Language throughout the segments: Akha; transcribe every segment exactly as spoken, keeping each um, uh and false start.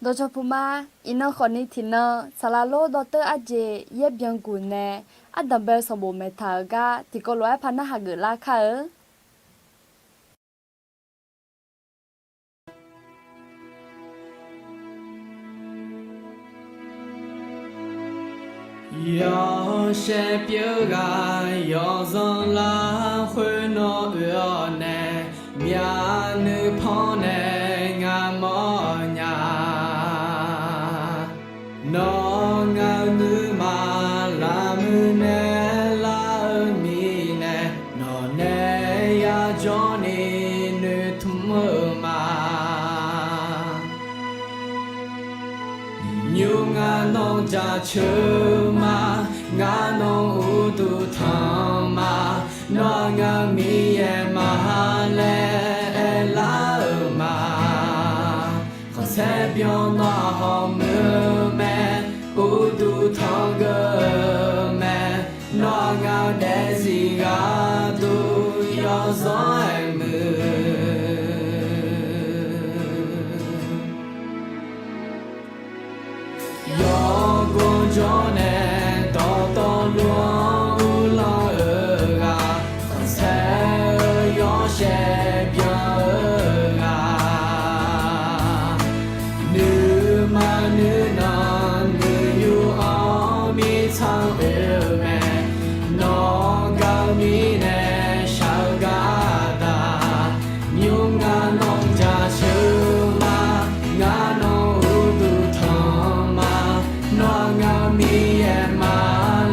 Dawqcawq puq ma. Iqnan khawfni tiqnan saqlaq lor dawrteur arjeq yaer byan guq nae, ardanq bae-eu sanqbof maeqtaq-euq gar tiqkawv lof-aer par narhaq geuflar kar-eu. Yawshaef pyeuf ghaq yawzanr lar khoer nawr oe-awr nae, myavnuiv pannae ngamawr nya. Nawr ngaq-euq nuima lafmuiq nae lar-eu mirnae, nawqnae yajawr ni noeqtmq-eu ma. Nymr ngar nawr jaceuq ma, ngar nawr uqduq tanq ma, nawr ngaq-euq Miqyaer ma laer aerlar-euq ma. Khanqsaer byan nawr hawmuiq-eu mae, uqduq tanqgeuf-eu mae, nawr ngaq-euq daefzir gharduq yawzanr aermuiq. Yawgor jawr nae dawqtawvluf-anr uvlanr-eu ghaq, khanqsaer-eu yawshaef byan-eu ghaq, nuima nuinanq nuiyu-anr mirtsanr oe-eu mae. Nawr gaq-eu mirnae shaq-eu gardaq, nymr ngar nawr jaceuq ma, ngar nawr uqduq tanq ma, nawr ngaq-euq Miqyaer ma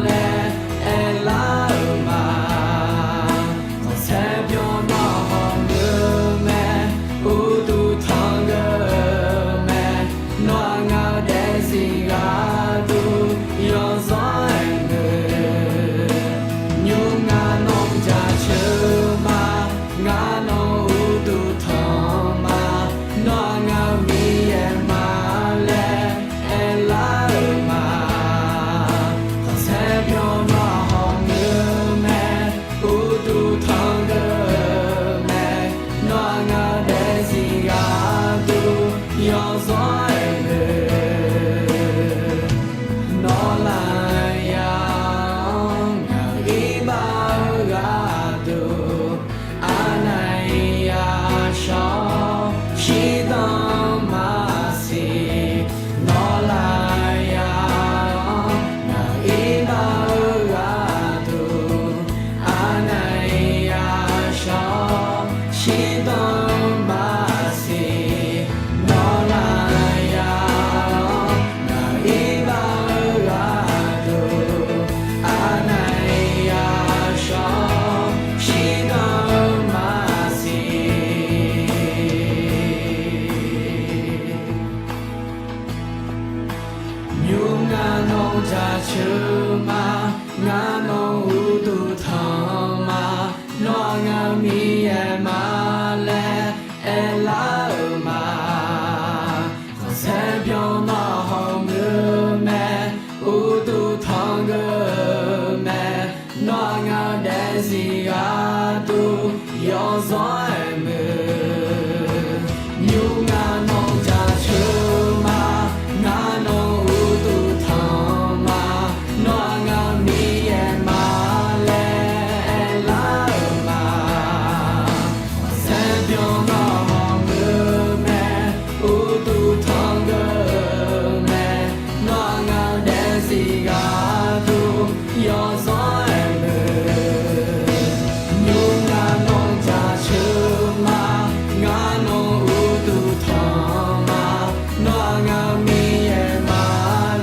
laer aerlar-euq ma. Khanqsaer byan nawr hawmuiq-eu mae, uqduq tanqgeuf-eu mae, nawr ngaq-euq daefzir gharduq yawzanr aermuiq. Nymr ngar nawr jaceuq ma, ngar nawr uqduq tanq ma, nawr ngaq-euq Miqyaer ma laer aerlar-euq ma. Khanqsaer byan nawr hawmuiq-eu mae, uqduq tanqgeuf-eu mae, nawr ngaq-euq daefzir gharduq yawzanr aermuiq. Nawr lafyaq-anr ngaq-euq iqbax-eu gharduq, arnaeq yashawr-awr shirdan maqsiq. Nawr lafyaq-anr ngaq-euq iqbax-eu gharduq, arnaeq yashawr-awr shirdan maqsiq. Nawr lafyaq-anr ngaq-euq iqbax-eu gharduq, arnaeq yashawr-awr shirdan maqsiq. Nymr ngar nawr jaceuq ma, ngar nawr uqduq tanq ma, nawr ngaq-euq Miqyaer ma laer aerlar-euq ma. Khanqsaer byan nawr hawmuiq-eu mae, uqduq tanqgeuf-eu mae, nawr ngaq-euq daefzir gharduq yawzanr aermuiq. Nymr ngar nawr jaceuq ma, ngar nawr uqduq tanq ma, nawr ngaq-euq Miqyaer ma laer aerlar-euq ma. Khanqsaer byan nawr hawmuiq-eu mae, uqduq tanqgeuf-eu mae, nawr ngaq-euq daefzir gharduq yawzanr aermuiq. Nymr ngar nawr jaceuq ma, ngar nawr uqduq tanq ma, nawr ngaq-euq Miqyaer ma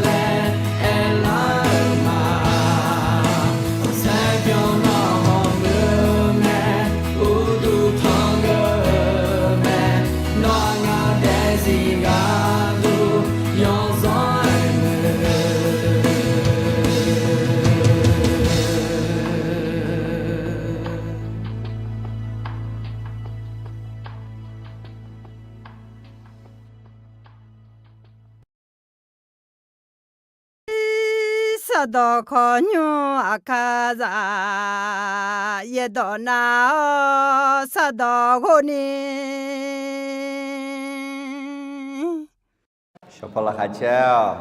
laer aerlar-euq ma. Khanqsaer byan nawr hawmuiq-eu mae, uqduq tanqgeuf-eu mae, nawr ngaq-euq daefzir gharduq yawzanr aermuiq. Sardawq kawqnymr Aqkaqzaq yaerdawq nav-awr sardawq ghov ni, Dawqpaw laqkhaq caer-awq.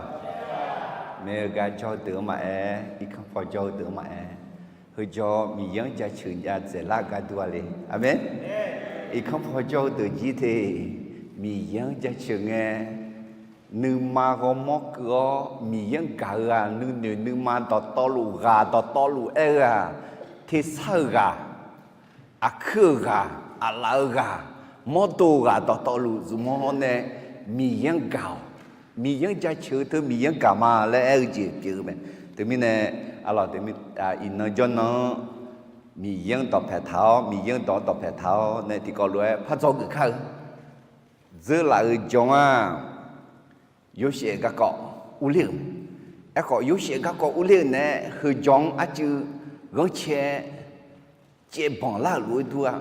Maeq-eu gar jawr-eu deuq-anr maqaer, irkanr paw jawr-eu deuq-anr maqaer, heujawr Miqyaer-anr jaceuq jav dzaeqlar-eu gar dur-a le. Aqmeq. Irkanr paw jawr-eu deuq jir te, Miqyaer-anr jaceuq ngae, nuima ghawrmawr keuv-awr Miqyaer-anr gaq-eu-aq, nuinoeq nuima dawqtawvluf ghaq dawqtawvluf aer-eu-aq, tersar-euq ghaq, aqkuir-euq ghaq, aqlaf-eu ghaq, mawrdo-euq ghaq dawqtawvluf zmq-awr nae Miqyaer-anr gaq-awq. Miqyaer-anr jaceuq-eu teu Miqyaer-anr gaq ma laer aer-eu jeq pyeuf-eu mae. Teumirnae, aqlawq, iqnan jawrnan-anr Miqyaer-anr dawqpaeq taq-awr, Miqyaer-anr dawq-anr dawqpaeq taq-awr nae tiqkawv lof-aer par dzawgeuf kar-eu. Dzeurlaf-euq jawr-aq, Yorsaev garkawv urler-euq. Aerkhawf, Yorsaev garkawv urler-euq nae heujawr-anr arcuiv ghanrcae caevbanq lar-euq lof-aer dur-a.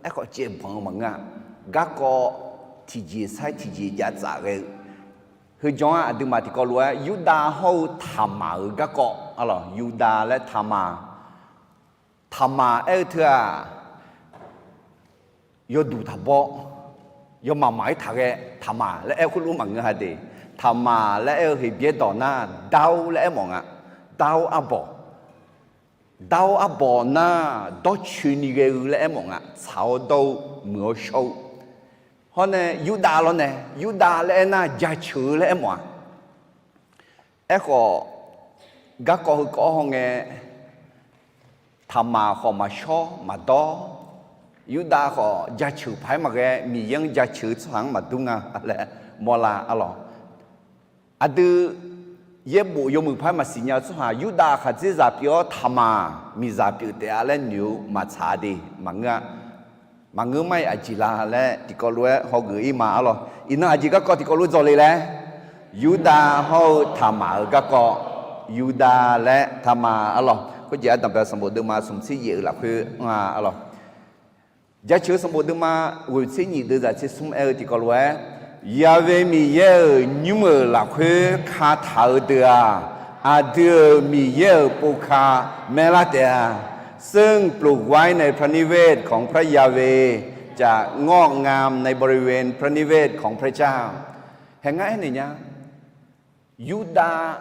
Aerkhawf, caevbanq-eu maqngeur-a. Garkawv tiqjeq sair tiqjeq jav tsaf ghae-eu. Heujawr-anr aqduimaf tiqkawv lof-aer Yurdav hawr-eu Taqmaq-euq garkawv, aqlawq, Yurdav laer Taqmaq. Taqmaq aer-eu teu-aq, yawduq taqbawr, yawmaf maf-aer taqghae, Taqmaq laer aer khoerlof maqngeur-a de. Taqmaq laer aer-eu Heqbyaer dawq nar, Dawr laer aermawf nga. Dawr arbawq. Dawr arbawq nar, dawrcoeni ghae-eu laer aermawf nga. Tsaq-awr dawr-eu, muiq-awr shawr-eu. Hawr nae Yurdav lawr nae, Yurdav laer aernar, jaceuq-eu laer aermawf-a. Aerkhawf, garkawv heukawv-awr hawngae, Taqmaq khawf maqshawr maqdawr, Yurdav khawf jaceuq paq-aer maqghae, Miqyaer-anr jaceuq-eu tsawrhaq-anr maqdur nga laer mawrlar, aqlawq. Aqdui yaerbof yawmuiq paq-aer maqsiq nya-eu tsawrhaq, Yurdav khaqdzerzaq pyeuf-awr Taqmaq miqzaq pyeuf taef-a laer noeq-eu maqtsaq de, maqngeur-a. Maqngeur mar-iq aqjeq la laer tiqkawv lof-aer hawgeuf-ir ma, aqlawq. Iqnan aqjeq garkawv tiqkawv lof dzawle laer, Yurdav hawr-eu Taqmaq-euq garkawv, Yurdav laer Taqmaq, aqlawq. Khoerjeq ardanqbae sanqbof deuvma smq tser yaef-euq lafkhoer anr-a, aqlawq. Jaceuq-eu sanqbof deuvma ghoeq tser nyiq deuvzaq tser smr aer-eu tiqkawv lof-aer, Yaqve Miqyaer-euq nymr-euq lafkhoer kataq-eu deuq-aq, aqdui-euq Miqyaer-euq povka maerlar taef-a. ซึ่งปลูกไว้ในพระนิเวศของพระยาเวห์ จะงอกงามในบริเวณพระนิเวศของพระเจ้า Hae ngar aernaeq nya, Yurdav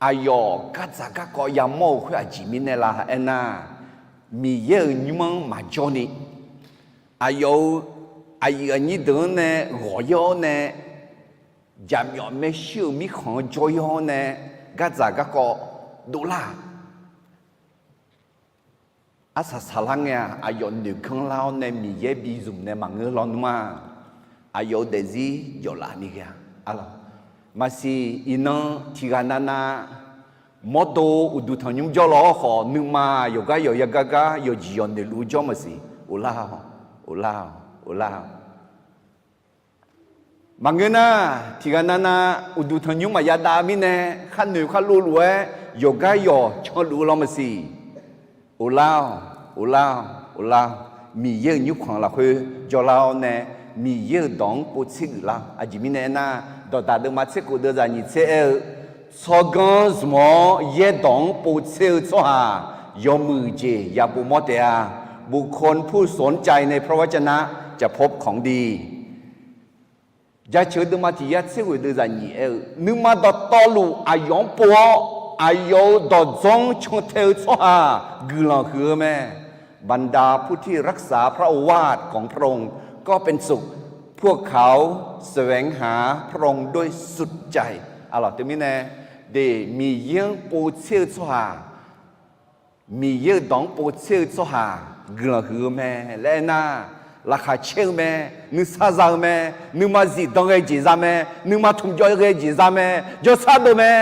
aqyawf gardzaq garkawv yamawr-eu khoer aqjeq mirnae la aernar, Miqyaer-euq nymr-anr maqjawr ni, aqyawf-euq aqyuif aqnyir deuq-anr nae ghawq-ir-awr nae, jaqmyawf maershuir-euq mirkhanq-anr jawr-ir-awr nae, gardzaq garkawv dovlar-aq, arsaq saqlar ngae-aq, aqyawf noeq ganr lar-awr nae Miqyaer bizmq nae maqngeur lawnmr-a. Aqyawf-euq daefzir jawflaf ni ghae-a, aqlawq. Maqsiq, iqnan tiqghaq navnav mawrdo uqduq tanqnymr jawr law-awr khawf, nuima yawqgar yawq yagar gar yawqjeq yawq noeqluf-eu jawr maqsiq, oflar-awq, oflar-awq, oflar-awq. Maqngeur nar, tiqghaq navnav uqduq tanqnymr maqya dav mirnae, kharnoeq kharlov lof-aer yawqgar yawq canluf-eu law maqsiq, oflar-awq, oflar-awq, oflar-awq. Miqyaer-euq nymrkhanq lafkhoer jawrlar-awr nae, Miqyaer-euq dawq-anr povtser geuflar. Aqjeq mirnae aernar, Dawqdaq deuvma tser khof deuvzaq nyiq tser aer-eu, tsawrganr zmq-awr yaerdawq-anr povtser-eu tsawrhaq yawmuiq jeq ya pov mawr taef-a. บุคคลผู้สนใจในพระวจนะจะพบของดี Jaceuq-eu deuvma tiq yar tser ghoeq deuvzaq nyiq aer-eu, nuima dawqtawvluf aqyawf-anr pov-awr, aqyawf-euq dawqdzanr cantae-eu tsawrhaq guiqlanq huiq-eu mae. บรรดาผู้ที่รักษาพระโอวาทของพระองค์ก็เป็นสุข พวกเขาแสวงหาพระองค์ด้วยสุดใจ Aqlawq, teumirnae, de, Miqyaer-anr povtser-eu tsawrhaq, Miqyaer-euq dawq-anr povtser-eu tsawrhaq guiqlanq huiq-eu mae laer aernar, laqkhaq caer-eu mae, nuisar za-eu mae, nuima zifdan ghae jeq za mae, nuima tmqjawv ghae jeq za mae, jawrsar deuv mae.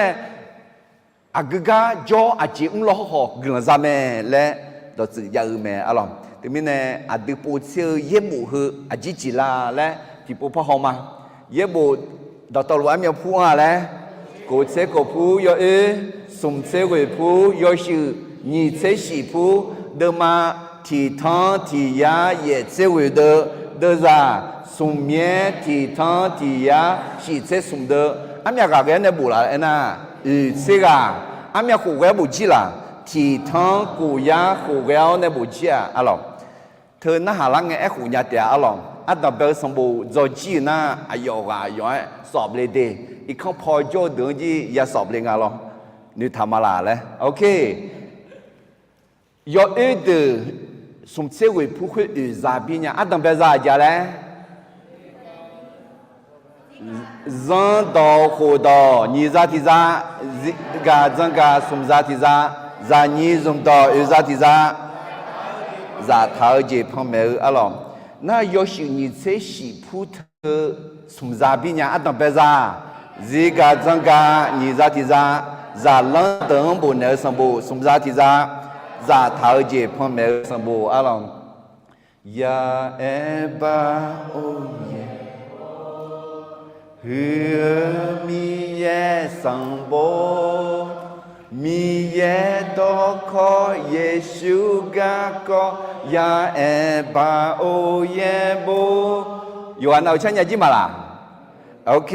Aqgeu gar jawr aqjeq mr law hawrkhawf guiqlanq za mae laer dawqtsuif jav-eu mae, aqlawq. Teumirnae, aqdui povtser-eu yaerbof heu aqjeq jeq la laer tiqpov par haw ma. Yaerbof dawqtawvluf armyav pur-a laer, khof tser khof pur yawoer, smq tser ghoeq pur yawshuif, nyiq tser shif pur deuvma, tiq tanr tiq yar yaef tser ghoeq deuv, deuvzaq, smq myaer tiq tanr tiq yar shif tser smq deuv, armyav ghaq ghae-awr nae bof laf aernar, oeq tser ghaq, armyav khof ghae-awr bof jir laq, tiq tanr khof yar khof ghae-awr nae bof jir-aq, aqlawq. Teu narhaq lar ngae aerkhof nya taef-a, aqlawq. Ardanq bae-eu sanqbof dzawjir-euq nar, aqyawf ghaq aqyawf-aer sawf le de. Irkanr paw jawr-eu deuq-anr jir ya sawf le nga lawr. Noeqtaq ma laq laer. Ok. Yawoer deuq smq tser ghoeq pur khoer oeq za bir nya. Ardanq bae za aqjeq laer? Zanrdawq khofdawq nyiq za tiq za, zirgaq dzangaq smq za tiq za, zaqnyiq zmqdawq oeq za tiq za, zaftaq-eu jeq panmaeq-eu arlawq. Nar yawshuif nyiq tser shif pur teu smq za bir nya. Ardanq bae za? Zirgaq dzangaq nyiq za tiq za, zaqlanr deuq-anr bofnaeq-eu sanqbof smq za tiq za, zaftaq-eu jeq panmaeq-eu sanqbof arlawq. Ya'aer bar or yaeq, huiq-eu Miqyaer sanqbof, Miqyaer dawrkawq Yeqsur garkawv, ya'aer bar or yaeq bo. Yawqghaq nav-euq carnya jir maq laq? Ok.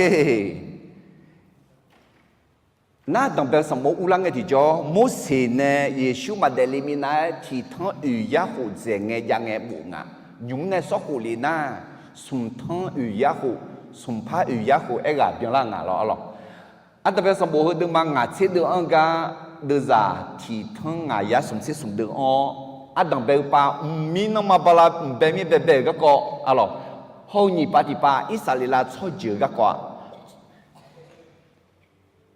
Nar danqbae sanqbof urlar ngae tiqjawr, Morseq nae Yeqsur maqdaef le minav-aer tiq tanr oeq yar khof dzaeq ngae jav ngae bof nga. Nymq-mr nae sawr khof le nar, smq tanr oeq yar khof, smq par oeq yar khof aerghaq byanlar nga lawr arlawq. Ardanqbae sanqbof heu deuvma ngaq tser deuv-anr gar, deuvzaq tiq tanr ngaq yar smq tser smq deuv-anr, ardanqbae-eu pav mqmir nanrma bala mqbae mir baebae-euq garkawv arlawq, hawr-eu nyiq pav tiq pav Irsaqleqlav tsawrjeuq-eu garkawv-a.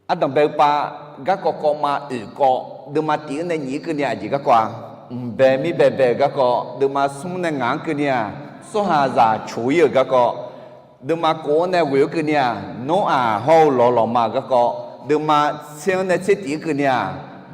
Ardanqbae-eu pav garkawv kawv ma oeq kawv, deuvma tif-anr nae nyiq-anr keuvni aqjeq garkawv-a. Mqbae mir baebae-euq garkawv, deuvma smr nae ngaq-anr keuvni-aq, tsawrhaqzaq coq-ir-euq garkawv, deuvma kof-anr nae ghoeq-anr keuvni-aq, Noraq hawr-eu lawq lawqma-euq garkawv, deuvma tser-anr nae tser tif-anr keuvni-aq,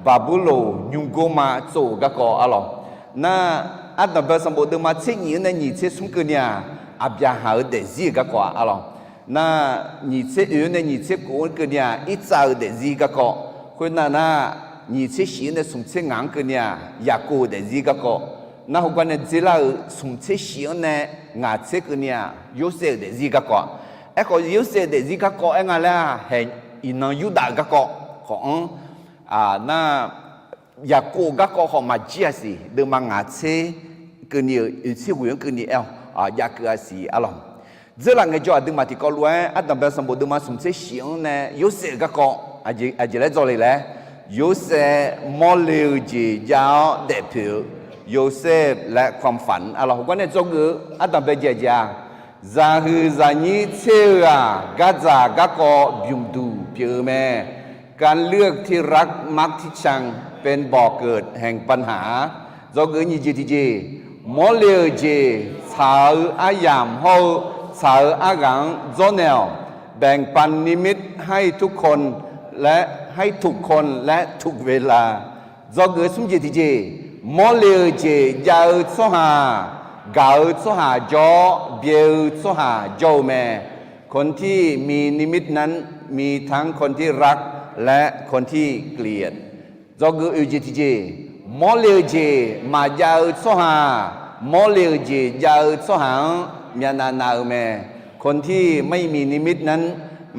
Baqburloq nymrgor ma tsov-euq garkawv arlawq. Nar, ardanqbae sanqbof deuvma tser nyiq-anr nae nyiq tser smr keuvni-aq, Aqbyaqhaq-euq daefzir-euq garkawv-a arlawq. Nar, nyiq tser oeq-anr nae nyiq tser kof-anr keuvni-aq, Irtsav-euq daefzir garkawv. Khoernar nar, nyiq tser shif-anr nae smq tser ngaq-anr keuvni-aq, Yaqkov-euq daefzir garkawv. Nar heugar nae dzerlar-euq smq tser shif-anr nae ngaq tser keuvni-aq, Yorsaev-euq daefzir garkawv-a. Aerkhawf Yorsaev-euq daefzir garkawv aer nga laer-aq, haeq iqnan Yurdav-euq garkawv khawf-anr, nar, Yaqkov-euq garkawv khawf maqjir-a siq, deuvma ngaq tser keuvni-euq oeq tser ghoeq-anr keuvni aer-awq, jav keuv-a siq arlawq. Dzeurlaf ngaejawr aqduimaf tiqkawv lof-aer ardanqbae sanqbof deuvma smq tser shif-anr nae Yorsaev-euq garkawv aqjeq laer dzawle laer, Yorsaev mawrle-eu jeq jav-awr daefpoeq-eu, Yorsaev laer kamqfaq arlawq. Heugar nae dzawgeuf-eu ardanqbae jeq aqjeq-aq, zaqhuiq zaqnyir tser-eu-aq, gardzaq garkawv bymqduq pyeuf-eu mae. การเลือกที่รักมักที่ชังเป็นบ่อเกิดแห่งปัญหา Dzawgeuf nyiq jeq tiqjeq, mawrle-euq jeq tsaq-eu aryamq hawr-eu tsaq-eu arghaq-anr dzawrnaeq-awq. แบ่งปันนิมิตให้ทุกคนและให้ถูกคนและถูกเวลา Dzawgeuf smr jeq tiqjeq, mawrle-euq jeq jav-eu tsawrhaq, gaq-eu tsawrhaq jawr-awr byae-eu tsawrhaq jawr-eu mae. คนที่มีนิมิตนั้น มีทั้งคนที่รักและคนที่เกลียด Dzawgeuf oeq jeq tiqjeq, mawrle-eu jeq maqjav-eu tsawrhaq, mawrle-euq jeq jav-eu tsawrhaq-anr myavnav nav-eu mae. คนที่ไม่มีนิมิตนั้น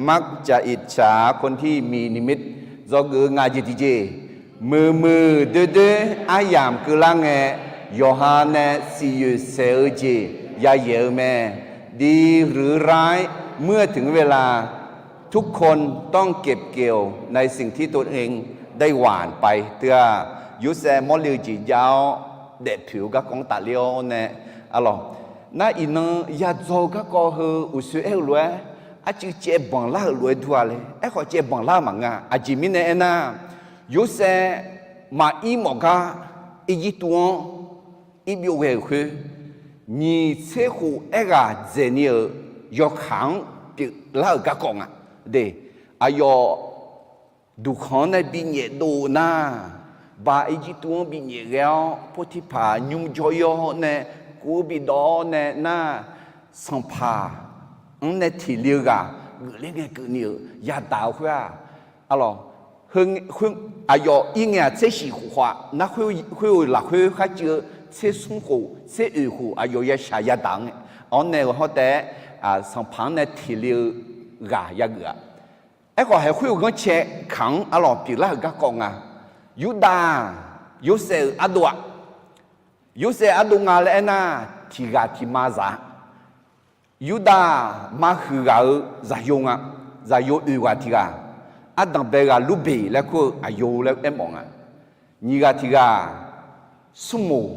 มักจะอิจฉาคนที่มีนิมิต Dzawgeuf ngaq jeq tiqjeq, muiqmuiq doerdoer aryamq keuvlar ngae, yawqha nae siqyoeq saeq-eu jeq yayaeq-eu mae. ดีหรือร้าย เมื่อถึงเวลาทุกคนต้องเก็บเกี่ยวในสิ่งที่ตนเองได้หว่านไป Teu-aq, Yorsaev mawrle-eu jeq jav-awr daefpoeq-eu garkawv-anr tafler-awr nae arlawq. Nar iqnan yadzaw-eu garkawv heu uqsoe aer-eu lof-aer, arcuiv caev banq lar-euq lof-aer dur-a le. Aerkhawf caev banq lar-eu maqngeur-a. Aqjeq mirnae aernar, Yorsaev maqir mawf gar Irjirtuv-anr irbyov ghae-euq khoer, nyiq tser khof aerghaq dzaeqni-euq yawkaq-anr pyeuflar-euq garkawv nga. De, aqyawf duqkhanq-anr nae binyaef dov nar, ba Irjirtuv-anr binyaef ghae-awr Potiqpaq nymr jawr-ir-awr nae, kuv-eu bidawv-awr nae nar, sanqpaq-anr nae tiq li-eu ghaq geufler ngae keuvni-euq yadaq-eu khoer-aq, arlawq, aqyawf ir ngae-aq tser shif khof khawf-a nar, khoer-euq lafkhoer kharcuiv-eu tser smr khof tser oeq khof aqyawf yashaq yadaq-anr nae, awr nae-euq hawr taef-aer sanqpaq-anr nae tiq li-eu ghaq yageuf-a. Aerkhawf haeq khoer-euq ghanrcae kaq-anr arlawq pyeuflar-euq garkawv nga. Yurdav-aq, Yorsaev-euq ardov-aq, Yorsaev ardov nga laer aernar, tiq ghaq tiq ma zaq-a. Yurdav maqhuiq ghaq-euq zaqyo nga. Zaqyo oeq ghaq tiq ghaq, ardanq bae ghaq Lurbeq laer kur-eu aqyo laer aermawf nga. Nyiq ghaq tiq ghaq Smrmoq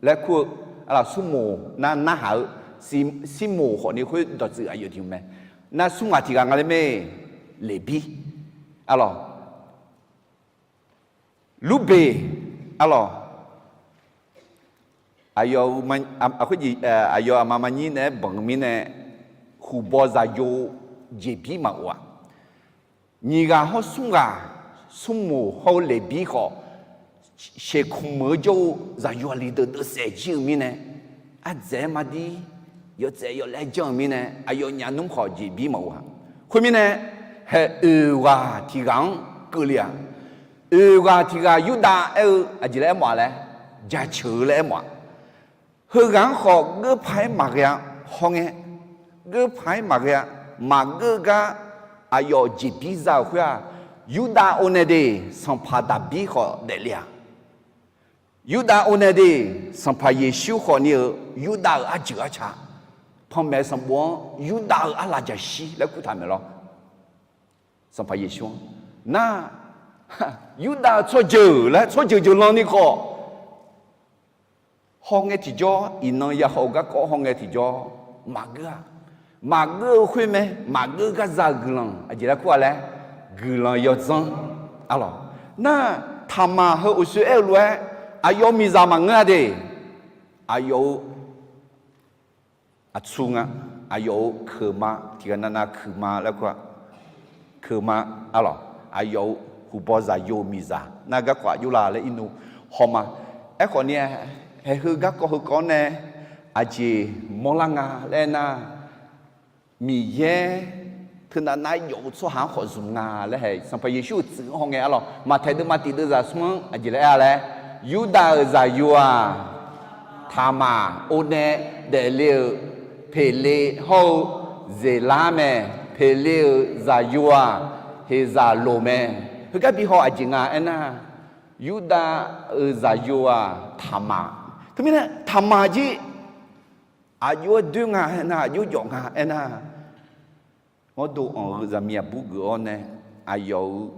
laer kur-eu, arlaq Smrmoq nar narhaq-eu, Smrmoq khawfni khoer dawqtsuif aqyawf tiq mae. Nar smr ghaq tiq ghaq nga laer mae, Leqbir, arlawq, Lurbeq, arlawq, aqyawf, aqyawf aqma maqnyir naeq-aer banq-eu mirnae, huqbaw zaqyo jeqbir maqof-aq. Nyiq ghaq hawr smr ghaq, Smrmoq hawr-eu Leqbir khawf, sheuqkmq meuq-eu jawr-eu zaqyo aqli deuq deuvsaef jir-eu mirnae, ardzaeq-aer mardir, yawtsaef yawlaer janr-eu mirnae, aqyawfnyaf nmr khawf jeqbir maqof-aq. Khoermirnae, haeq oeq ghaq tiq ghaq-anr keuvle-aq. Oeq ghaq tiq ghaq Yurdav aer-eu aqjeq laer aermawf-a laer, jaceuq-eu laer aermawf-aq. Heughaq-anr khawf geurpaq-aer maqghae-a. Hawngae, geurpaq-aer maqghae-a. Maqgeur gar aqyawf jeqbir za-euq khoer-aq, Yurdav o nae de, sanqpaq Daqbir khawf daefle-aq. Yurdav o nae de, Sanqpaq Yeqsur khawfni-euq Yurdav-euq arjeuq arca, panmaeq sanqbof-anr Yurdav-euq arlaf jaqshir laer kurtaq maeq lawr. Sanqpaq Yeqsur-anr nar, Yurdav-euq tsawrjeuq laer tsawrjeuq jeuqlanni khawf, hawngae tiqjawr, iqnan ya haw-eu garkawv hawngae tiqjawr maqgeur-a. Maqgeur-eu khoer mae, maqgeur gar za-euq guiqlanq aqjeq laer kur-a laer, guiqlanq yawdzanr, arlawq. Nar, Taqmaq heu uqshoe aer-eu lof-aer, aqyawf-euq miqzaq maqngeur-a de, aqyawf-euq aqtsu nga, aqyawf-euq keuqma, tiqghaq navnav keuqma laer kur-a. Keuqma, arlawq, aqyawf-euq huqbaw zaqyo-euq miqzaq nar garkawv aqjox la laer irnu hawma. Aerkhawf ni, haeq heu garkawv heukawv-anr nae aqjeq mawrlar nga laer aernar, Miqyaer teunav nav-aer jawf-eu tsawrhaq-anr khawf zmq nga laer hae, Sanqpaq Yeqsur-euq tsuif-anr hawngae, arlawq, Maqtaeq deuvma tiq deuvzaq smr-anr aqjeq laer aer-a laer, Yurdav-euq zaqyo-aq, Taqmaq o nae daefle-euq Peqle hawr-eu Zeqlar mae. Peqle-euq zaqyo-aq, Heqzaqloq mae. Heugar bi haw aqjeq nga aernar, Yurdav-euq zaqyo-aq Taqmaq. Teumirnae Taqmaq jir aqjox-aer doer nga aernar, aqjox jawf nga aernar, mawrdo anq-eu zaqmiq aqbur geuf-awr nae, aqyawf-euq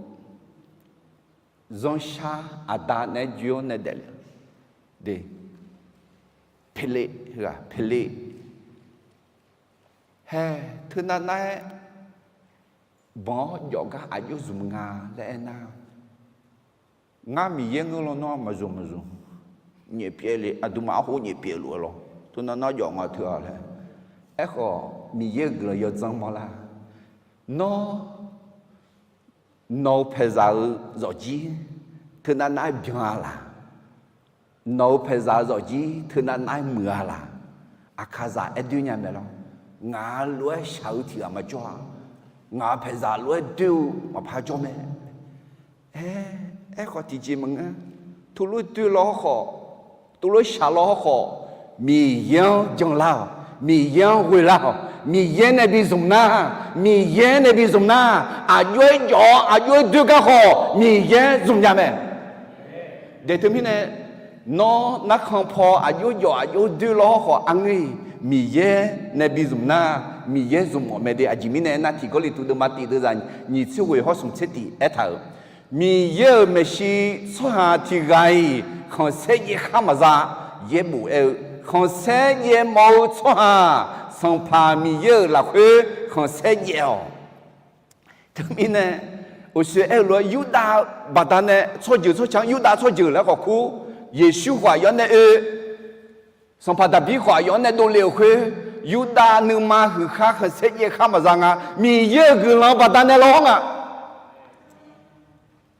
zanrshar aqda naeq-aer joe-awr nae daefle de, Peqle, Peqle, hae, teunav nav-aer banq-awr jawf gar aqjox zmq nga laer aernar, ngar Miqyaer ngeur lawnmr-anr maqzmq maqzmq, nyaef pyeuf le, aqduimaf arhof nyaef pyeuf luf-eu lawr, teunav nav jawf nga teu-a laer. Aerkhawf, Miqyaer-euq guiqlanq yawdzanr mawrlar. Nawr, nawq-euq paeqzaq-euq zawqjir teunav nav-aer byan-a laq? Nawq-euq paeqzaq-euq zawqjir teunav nav-aer muiq-a laq? Aqkaqzaq aer doer nya mae lawr. Ngaq-euq lof-aer shaq-eu tiq ghaq maqjawr-a. Ngaq-euq paeqzaq lof-aer doer-eu maqpar jawr mae. Aer, aerkhawf tiqjeq maqngeur. Teulof-aer doer law hawrkhawf, teulof-aer shaq law hawrkhawf, Miqyaer-anr janlar-awq. Miqyaer-anr ghoelar-awq. Miqyaer nae bi zmq nar, Miqyaer nae bi zmq nar, aqjox-aer jawf-awr aqjox-aer doer gar khawf Miqyaer zmq nya mae. Daeq teumirnae, nawr narkhan paw aqjox jawf aqjox doer law hawrkhawf, arngeur-iq Miqyaer nae bi zmq nar, Miqyaer zmq mawf mae de. Aqjeq mirnae aernar, tiq Gawrliqtu deuvma tiq deuvzaq nyiq tser ghoeq hawr smq tser tiq aertaq-euq, Miqyaer-euq maeqshi tsawrhaq tiq ghaq-iq khanqsaer jaev khar maqza. Yaerbof aer-eu, khanqsaer jaev mawf-eu tsawrhaq Sanqpaq Miqyaer-euq lafkhoer khanqsaer jaev-awq. Teumirnae, uqshoe aer-eu lof-aer Yurdav baqdanae tsawrjeuq tsawrca-anr Yurdav tsawrjeuq laer khawf kur, Yeqsur khawf aqyawf-anr nae oe, Sanqpaq Daqbir khawf aqyawf-anr nae dovle-euq khoer, Yurdav nuima huiq khar khanqsaer jaev khar maqza nga. Miqyaer-euq guiqlanq baqdanae law-awr nga.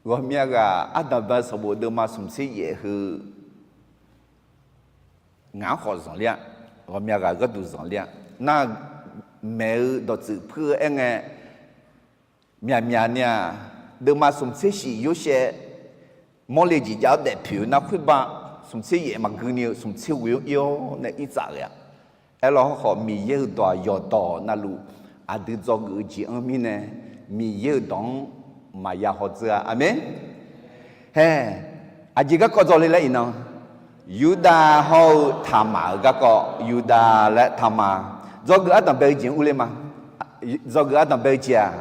Ghawqmya ghaq ardanqbae sanqbof deuvma smq tser yaef heu, ngaq-anr khawf zanqler-a. Ghawqmya ghaq gharduq zanqler-a. Nar, maeq-eu dawqtsuif puir-eu aerngae, myaqmyaq ni-aq, deuvma smq tser shif Yorsaev mawrle jeq jav-awr daefpoeq-eu nar khoerba, smq tser yaef maqgui ni-eu smq tser ghoe-anr ir-awr nae irtsaf ghae-a. Aerlawr hawrkhawf, Miqyaer-euq dawq-aq yawqdawq navluf aqdui dzawgeuf-eu jeq-anr mirnae, Miqyaer-euq dawq-anr maqya hawdzeur-a. Aqmeq. Hae, aqjeq garkawv dzawle laer iqnan, Yurdav hawr-eu Taqmaq-euq garkawv, Yurdav laer Taqmaq, Dzawgeuf ardanq bae-eu jeq-anr urler ma. Dzawgeuf ardanq bae-eu jeq-aq,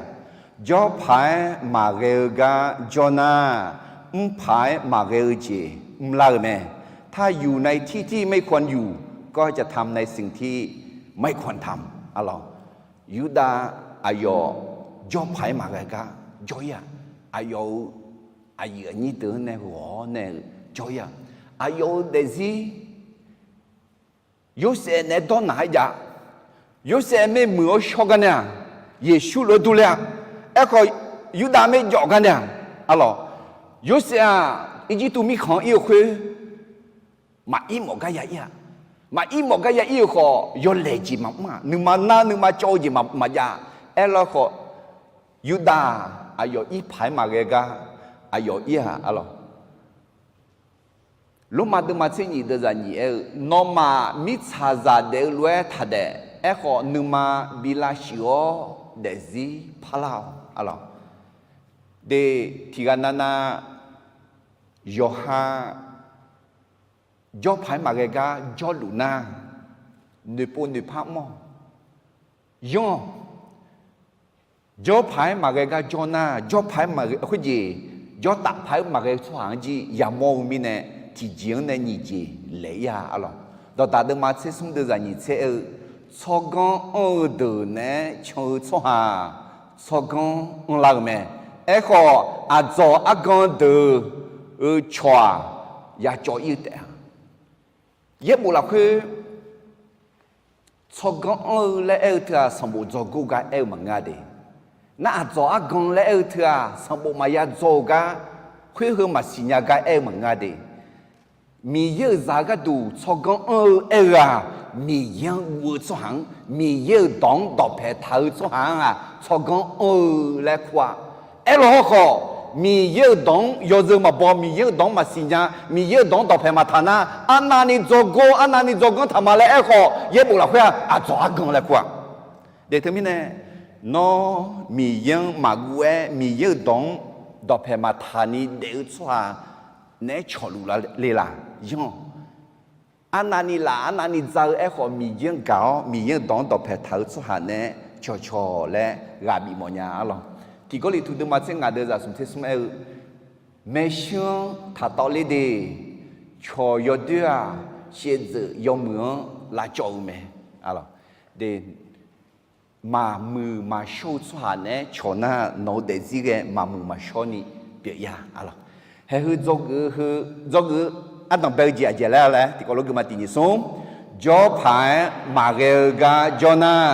jawrpaq-aer maqghae-eu gar jawr nar, mrpaq-aer maqghae-eu jeq mrlar-eu mae. ถ้าอยู่ในที่ที่ไม่ควรอยู่ ก็จะทำในสิ่งที่ไม่ควรทำ arlawq. Yurdav aqyawf jawrpaq-aer maqghae gar jawr-ir-aq, aqyawf-euq aqyuif aqnyir deuq-anr nae ghawq-awr nae-eu jawr-ir-aq, aqyawf-euq daefzir Yorsaev naeq-aer dawrnaq-aer jav. Yorsaev maermuiq-awr shawr gar nae-aq, Yeqsur lof-aer durler-a. Aerkhawf, Yurdav maerjawf gar nae-aq, arlawq, Yorsaev-aq, Irjirtuv mirkhanq-anr ir-eu khoer, maqir mawf gar ya ir-aq. Maqir mawf gar ya ir-eu khawf, yawlaeq jeq maqmr-aq, nuima nar nuima cawv-eu jeq maqjav. Aerlawr khawf, Yurdav aqyawf irpaq-aer maqghae gar aqyawf ir-aq, arlawq. Lormav deuvma tser nyiq deuvzaq nyiq aer-eu, nawmaf mirtsaqzaq daef-eu lof-aer taqdaef. Aerkhawf, nuima bi lavshuif-awr daefzir parlar-awq, arlawq. De, tiqghaq navnav yawqha jawrpaq-aer maqghae gar jawrluf nar, noeqpov noeqpar mr-awq. Yanr-awq. Jawrpaq-aer maqghae gar jawr nar, jawrpaq-aer maqghae khoerjeq, jawrtaf paq-aer maqghae-eu tsawrhaq-anr jir yamawr-eu mirnae, tiqjeq-anr nae nyiq jeq laeq-ir-a, arlawq. Dawqdaq deuvma tser smr deuvzaq nyiq tser aer-eu, tsawrganr anr-eu deuq naeq-aer can-eu tsawrhaq-aq, tsawrganr anrlar-eu mae. Aerkhawf, aqdzawq argan deuq-euq cawq-aq, yacawv ir-eu taef-a. Yaerbof lafkhoer, tsawrganr anr-eu laer aer-eu teu-aq, sanqbof dzawgor gar aer-eu maqngeur-a de. Nar aqdzawq argan laer aer-eu teu-aq, sanqbof maqya dzaw-eu gar, khoer heu maqsiq nya gar aer-eu maqngeur-a de. Miqyaer-euq zaq-eu gharduq tsawrganr anr-eu aer-eu-aq, Miqyaer-anr guv-eu tsawrhaq-anr, Miqyaer-euq dawq-anr dawqpaeq taq-eu tsawrhaq-anr-aq, tsawrganr anr-eu laer kur-a. Aerlawr hawrkhawf, Miqyaer-euq dawq-anr yawzeu maqbaw, Miqyaer-euq dawq-anr maqsiq nya, Miqyaer-euq dawq-anr dawqpaeq maqtaq nar, arnavni dzawgor, arnavni dzawganr taq ma laer aerkhawf, yaerbof lafkhoer-aq, aqdzawq argan laer kur-a. De teumirnae, nawr Miqyaer-anr maqguv-aer, Miqyaer-euq dawq-anr dawqpaeq maqtaq ni daef-eu tsawrhaq naeq-aer cawqluf le laq? Yanr-awq. Arnavni laf, arnavni dza-eu aerkhawf, Miqyaer-anr gaq-awr, Miqyaer-euq dawq-anr dawqpaeq taq-eu tsawrhaq naeq-aer cawqcawq laer ghaq bif mawf nya, arlawq. Tiq Gawrliqtu deuvma tser ngaq deuvzaq smq tser smr aer-eu, maershuir-anr taqtawv ler de. Cawq yawdoer-aq, shaevdzeuf yawmuiq-anr lavcawv-eu mae, arlawq. De, maqmuiq maqshawr-eu tsawrhaq naeq-aer cawq nar, nawq-eu daefzir ghae maqmuiq maqshawr ni pyeuf-ir-a, arlawq. Haeq heu dzawgeuf-eu, dzawgeuf-eu ardanq bae-eu jeq aqjeq laer laer tiqkawv lof geufma tiq nyiq smr, jawrpaq-aer maqghae-eu gar jawr nar,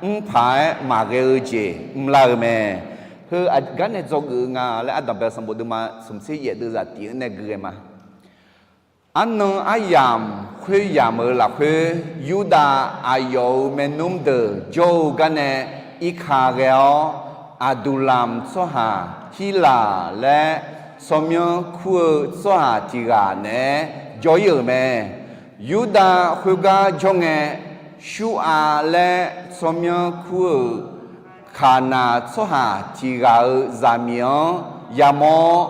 mrpaq-aer maqghae-eu jeq mrlar-eu mae. Heu aqgar nae dzawgeuf-eu nga laer ardanq bae-eu sanqbof deuvma smq tser yaef deuvzaq tiq-anr nae gui ghae ma. Arnan aryamq khoeryamq-euq lafkhoer, Yurdav aqyawf-euq maernmr deuq jawr-eu gar nae irka ghae-awr, Aqduqlamq tsawrhaq Hirlaq laer tsawrmyanr kur-eu tsawrhaq tiq ghaq naeq-aer jawr-ir-euq mae. Yurdav khoergar jawr ngae, Shur-a laer tsawrmyanr kur-euq Kaqnaq tsawrhaq tiq ghaq-euq zaqmiq-anr yamawr-awr,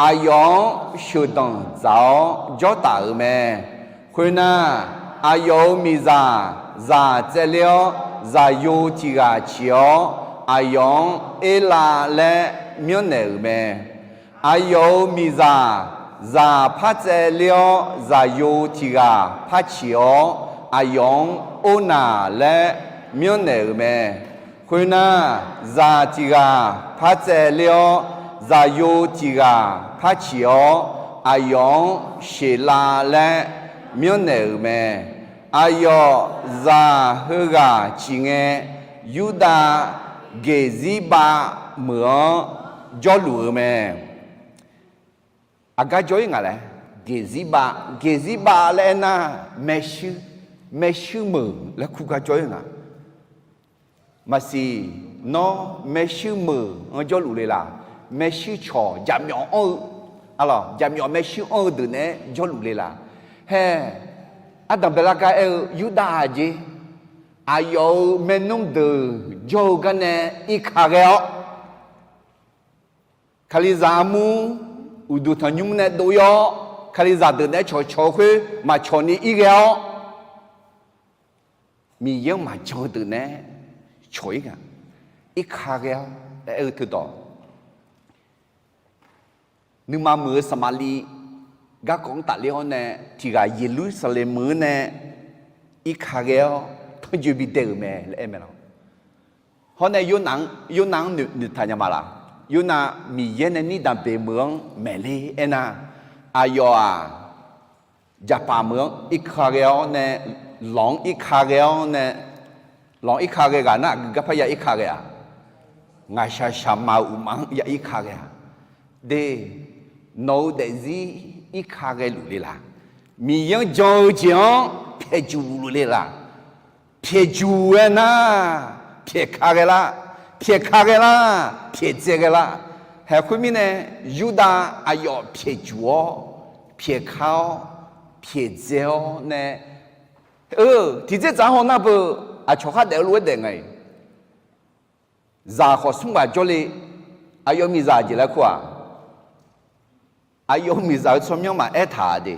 aqyawf-anr sheuqdanq dzaq-awr jawr taf-euq mae. Khoernar, aqyawf-euq miqzaq zaq tsaevler-awr, zaqyo tiq ghaq ciq-awr, aqyawf-anr Erlav laer myanrnaeq-euq mae. Aqyawf-euq miqzaq zaq par tsaevler-awr, zaqyo tiq ghaq par ciq-awr, aqyawf-anr Ornaq laer myanrnaeq-euq mae. Khoernar, zaq tiq ghaq par tsaevler-awr, zaqyo tiq ghaq par ciq-awr, aqyawf-anr Sheqlav laer myanrnaeq-euq mae. Aqyawf zaq heughaq ciq ngae, Yurdav Geqzirbav meuq-anr jawrluf-eu mae. Aqgar jawr-ir ngaq laer, Geqzirbav, Geqzirbav laer aernar, maershuir, maershuir meuq laer kur gar jawr-ir ngaq. Maqsiq, nawr maershuir meuq-anr jawrluf le laq? Maershuir cawq jaqmyawf anr-eu, arlawq, jaqmyawf maershuir anr-eu deuq naeq-aer jawrluf le laq? Hae, ardanq baelar gar aer-eu Yurdav aqjeq, aqyawf-euq maernmr deuq jawr-eu garnae irka ghae-awr, Kalizaq armur uqduq tanqnymr nae dov-ir-awr, Kalizaq deuq naeq-aer cawqcawq-eu khoer maqcawq ni ir ghae-awr, Miqyaer-anr maqjan-eu deuq nae cawq-ir nga. Irka ghae-awr laer aer-eu teudawq, nuima muiq-eu Saqmaqliv garkawv-anr tafler-awr nae, tiq ghaq Yeqlursaqlaeq meuq-anr nae irka ghae-awr tanrjoe bidae-euq mae laer aer mae lawq. Hawr nae Yornav-anr, Yornav-anr noeq, noeqtaq nya ma laf? Yornav Miqyaer nae nirdanq beq meuq-anr maeqler aernar, aqyawf-aq, jaqpaf meuq-anr irka ghae-awr nae, lawq-anr irka ghae-awr nae, lawq-anr irka ghae ghaq nar, aqgeu garpar ya irka ghae-aq, ngaqshaq shaqmaf-euq uqmaf-anr ya irka ghae-aq, de, nawq-eu daefzir irka ghae luf le laq? Miqyaer-anr jan-eu jeq-anr pyaeqjuq luf le laq? Pyaeqjuq-aer nar, pyaeqka ghae lar, pyaeqka ghae lar, pyaeqdzae ghae lar. Haeq khoermirnae, Yurdav aqyawf pyaeqjuq-awr, pyaeqka-awr, pyaeqdzae-awr nae, eu, tiqdzer tsaq-anr haw nar beu, aqcawq khar daef-eu lof-aer daef nga-iq. Zaq khawf smr ghaq jawrle, aqyawf miqzaq jeq laer kur-aq, aqyawf-eu miqzaq-eu tsawrmyanr maqaer taq-a de.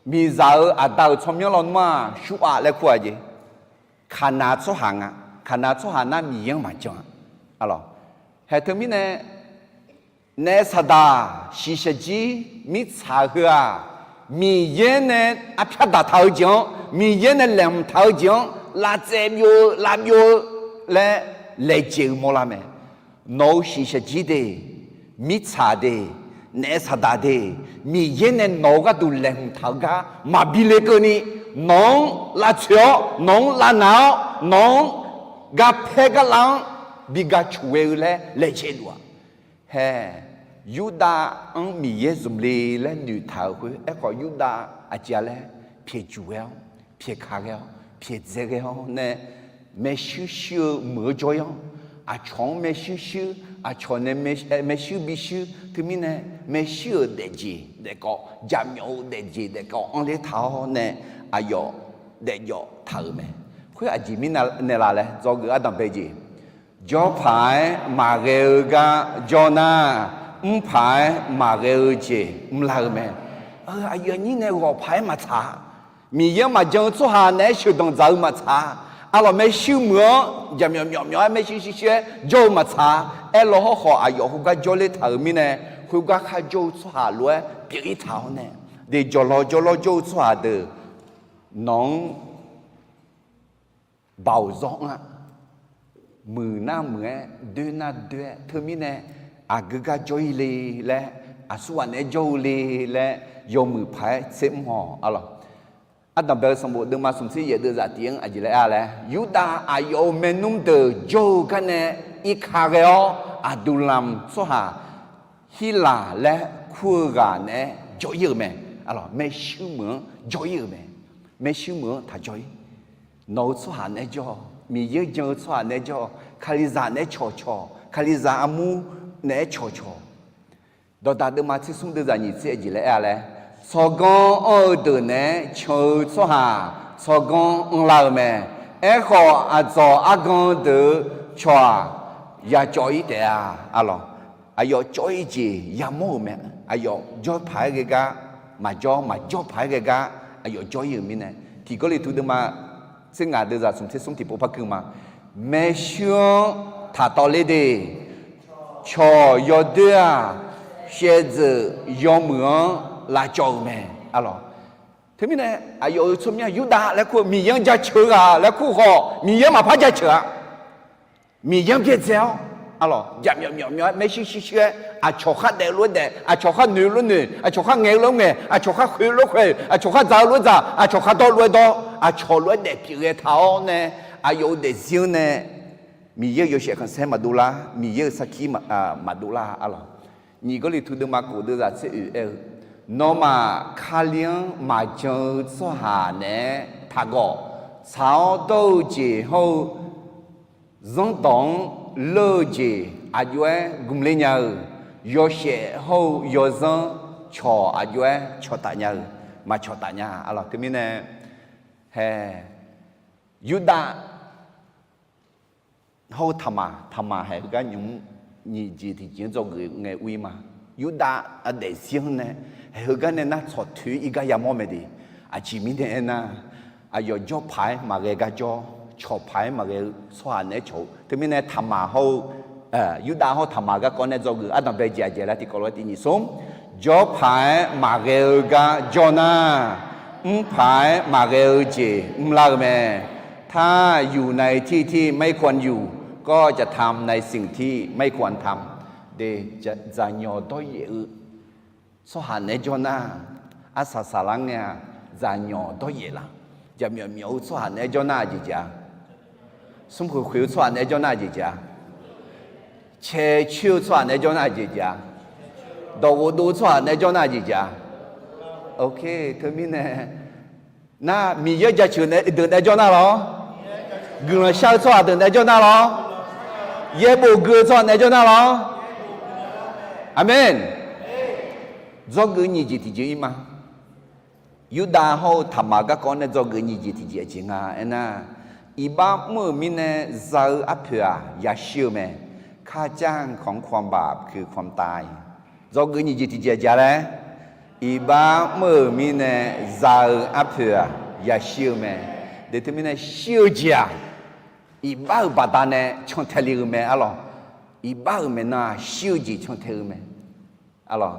Miqzaq-euq aqda-euq tsawrmyanr lawnmr-aq, Shur-aq laer kur-a jeq. Kaqnaq tsawrhaq nga. Kaqnaq tsawrhaq nar Miqyaer-anr maqjan-a. Alawq, haeq teumirnae, naef saqdaq shiqshaq jir mirtsaq heu-aq, Miqyaer nae arpyar daqtaq-eu jeq-anr, Miqyaer nae laeqhmq taq-eu jeq-anr lavtsaev byov-eu lavbyov-eu laer laejae-eu mawrlar mae. Nawq-euq shiqshaq jir de, mirtsaq de, naef saqdaq de, Miqyaer nae nawq-eu gharduq laeqhmq taq-eu gar maqbi le keuvni, nawq-anr lavtsoeq-awr, nawq-anr lavnaq-awr, nawq-anr garpaer garlav-anr bi ga coq ghae-eu laer laejae luf-aq. Haeq, Yurdav-anr Miqyaer zmq le laer noeqtaq-euq khoer, aerkhawf Yurdav aqjeq-a laer pyaeqjuq ghae-awr, pyaeqka ghae-awr, pyaeqdzae ghae-awr nae maershuir shuir-eu meuq-eu jawr-ir-anr, aqcawq-anr maershuir shuir, aqcawq nae maershuir bishuir, teumirnae maershuir-euq daefjeq daefkawv, jaqmyawf-eu daefjeq daefkawv anrler taq-awr nae aqyawf daefjawf taq-euq mae. Khoer aqjeq mirnae la laer dzawgeuf ardanqbae jeq, jawrpaq-aer maqghae-eu gar jawr nar, mrpaq-aer maqghae-eu jeq mrlar-eu mae. Aqyuif aqnyir nae ghawqpaq-aer maqtsaq-a. Miqyaer-anr maqjan-eu tsawrhaq naeq-aer sheuqdanq dzaq-eu maqtsaq-a. Arlawq, maershuir meuq-anr jaqmyawf myawf myawf-aer maershuir shuir shuir-aer jawr-eu maqtsaq-a. Aerlaw hawrkhawf aqyawf khoergar jawrler taq-euq mirnae, khoergar kharjawr-eu tsawrhaq lof-aer pyeuf-ir taq-awr nae, de jawrlawr jawrlawr jawr-eu tsawrhaq deuq nawq-anr baoq zawr anr-a. Muiq nar muiq-aer, doer nar doer-aer, teumirnae aqgeu gar jawr-ir le laer, aqsurghaq naeq-aer jawr-eu le laer, yawmuiq paq-aer tser mr-awq. Arlawq, ardanqbae-eu sanqbof deuvma smq tser yaef deuvzaq tiq-anr aqjeq laer aer-a laer, Yurdav aqyawf-euq maernmr deuq jawr-eu garnae irka ghae-awr, Aqduqlamq tsawrhaq Hirlaq laer kur-eu ghaq naeq-aer jawr-ir-euq mae. Arlawq, maershuir meuq-anr jawr-ir-euq mae. Maershuir meuq-anr taq jawr-ir. Nawq-eu tsawrhaq naeq-aer jawr-awq. Miqyaer jan-eu tsawrhaq naeq-aer jawr-awq. Kalizaq naeq-aer cawqcawq. Kalizaq armur naeq-aer cawqcawq. Dawqdaq deuvma tser smr deuvzaq nyiq tser aqjeq laer aer-a laer, tsawrganr anr-eu deuq naeq-aer can-eu tsawrhaq tsawrganr anrlar-eu mae. Aerkhawf, aqdzawq argan deuq-eu cawq-aq, yacawv-ir taef-a. Arlawq, aqyawf cawv-ir jeq yamawr-euq mae. Aqyawf jawrpaq-aer ghae gar maqjawr, maqjawr paq-aer ghae gar aqyawf jawr-ir-euq mirnae, Tiq Gawrliqtu deuvma tser ngaq deuvzaq smq tser smr tiqpov par keuv ma. Maershuir-anr taqtawv ler de, cawq yawdoer-aq, shaevdzeuf yawmuiq-anr lavcawv-euq mae. Arlawq, teumirnae aqyawf-euq tsawrmyanr Yurdav laer kur-eu Miqyaer-anr jaceuq-eu ghaq laer kur khawf, Miqyaer maqpar jaceuq-a. Miqyaer-anr byaerdzae-awr, arlawq, jaqmyawf myawf myawf-aer maershuir shuir shuir-aer, aqcawq khar daef-eu lof-aer daef, aqcawq khar noeq-eu lof-aer noeq, aqcawq khar ngaeq-eu lof-aer ngaeq, aqcawq khar khoeq-eu lof-aer khoeq, aqcawq khar dzaq-eu lof-aer dzaq, aqcawq khar dawr-eu lof-aer dawr, aqcawq lof-aer daef pyeuf ghae taq-awr nae, aqyawf-euq daefzir-anr nae Miqyaer-euq yawshaef khanqsaer maqdov lar, Miqyaer-euq sarkir maqdov lar. Arlawq, Nyiq Gawrliqtu deuvma kof deuvzaq tser oeq aer-eu, nawmaf Kali-anr maqjan-eu tsawrhaq naeq-aer taqgawq. Tsaq-awr dawr-eu jeq hawr-eu zanrdawq-anr leur-eu jeq aqjox-aer gmq ler nya-euq, yawshaef hawr-eu yawzanr cawq aqjox-aer cawqtaf nya-euq, maqcawqtaf nya. Arlawq, teumirnae hae, Yurdav hawr-eu Taqmaq, Taqmaq haeq heugar nymq-mr nyiq jeq tiqjeq-anr dzawgeuf ngae ur-ir ma. Yurdav aqdaef zir-anr nae haeq heugar nae nar tsawq toeq-ir gar yamawr mae de. Aqjeq mirnae aernar, Aqyawf jawr paq-aer maqghae gar jawr, cawq paq-aer maqghae-eu tsawrhaq naeq-aer cawq-eu. Teumirnae Taqmaq hawr-eu, Yurdav hawr-eu Taqmaq garkawv nae dzawgeuf ardanqbae jeq aqjeq laer tiqkawv lof-aer tiq nyiq smr. Jawr paq-aer maqghae-eu gar jawr nar, mr paq-aer maqghae-eu jeq mrlar-eu mae. ถ้าอยู่ในที่ที่ไม่ควรอยู่ ก็จะทำในสิ่งที่ไม่ควรทำ Dzaqnyawq dawryaef-eu tsawrhaq naeq-aer jawr nar, arsaq saqlar ngae-aq, dzaqnyawq dawryaef laf. Jaqmyawf myawf-eu tsawrhaq naeq-aer jawr nar aqjeq jeq-a? Smrkhoeq khoeq-eu tsawrhaq naeq-aer jawr nar aqjeq jeq-a? Cae coer-eu tsawrhaq naeq-aer jawr nar aqjeq jeq-a? Dawqghof dov-eu tsawrhaq naeq-aer jawr nar aqjeq jeq-a? Ok, teumirnae nar, Miqyaer jaceuq deuq naeq-aer jawr nar lawr, guiqlanq shar-eu tsawrhaq deuq naeq-aer jawr nar lawr, yaerbof gui-eu tsawrhaq naeq-aer jawr nar lawr. Aqmeq. Dzawgeuf nyiq jeq tiqjeq-ir ma. Yurdav hawr-eu Taqmaq garkawv nae dzawgeuf nyiq jeq tiqjeq aqjeq nga aernar, iqbax mr-euq mirnae za-eu arpoeq-aq yashir-eu mae. ข้าจ้างของความบาปคือความตาย Dzawgeuf nyiq jeq tiqjeq aqjeq-a laer, iqbax mr-euq mirnae za-eu arpoeq-aq yashir-eu mae. Deuq teumirnae shir-eu jeq-aq, iqbax-euq baqdanae cantae le-eu mae arlawq. Iqbax-euq maeqnan-aq shir-eu jeq cantae-eu mae arlawq.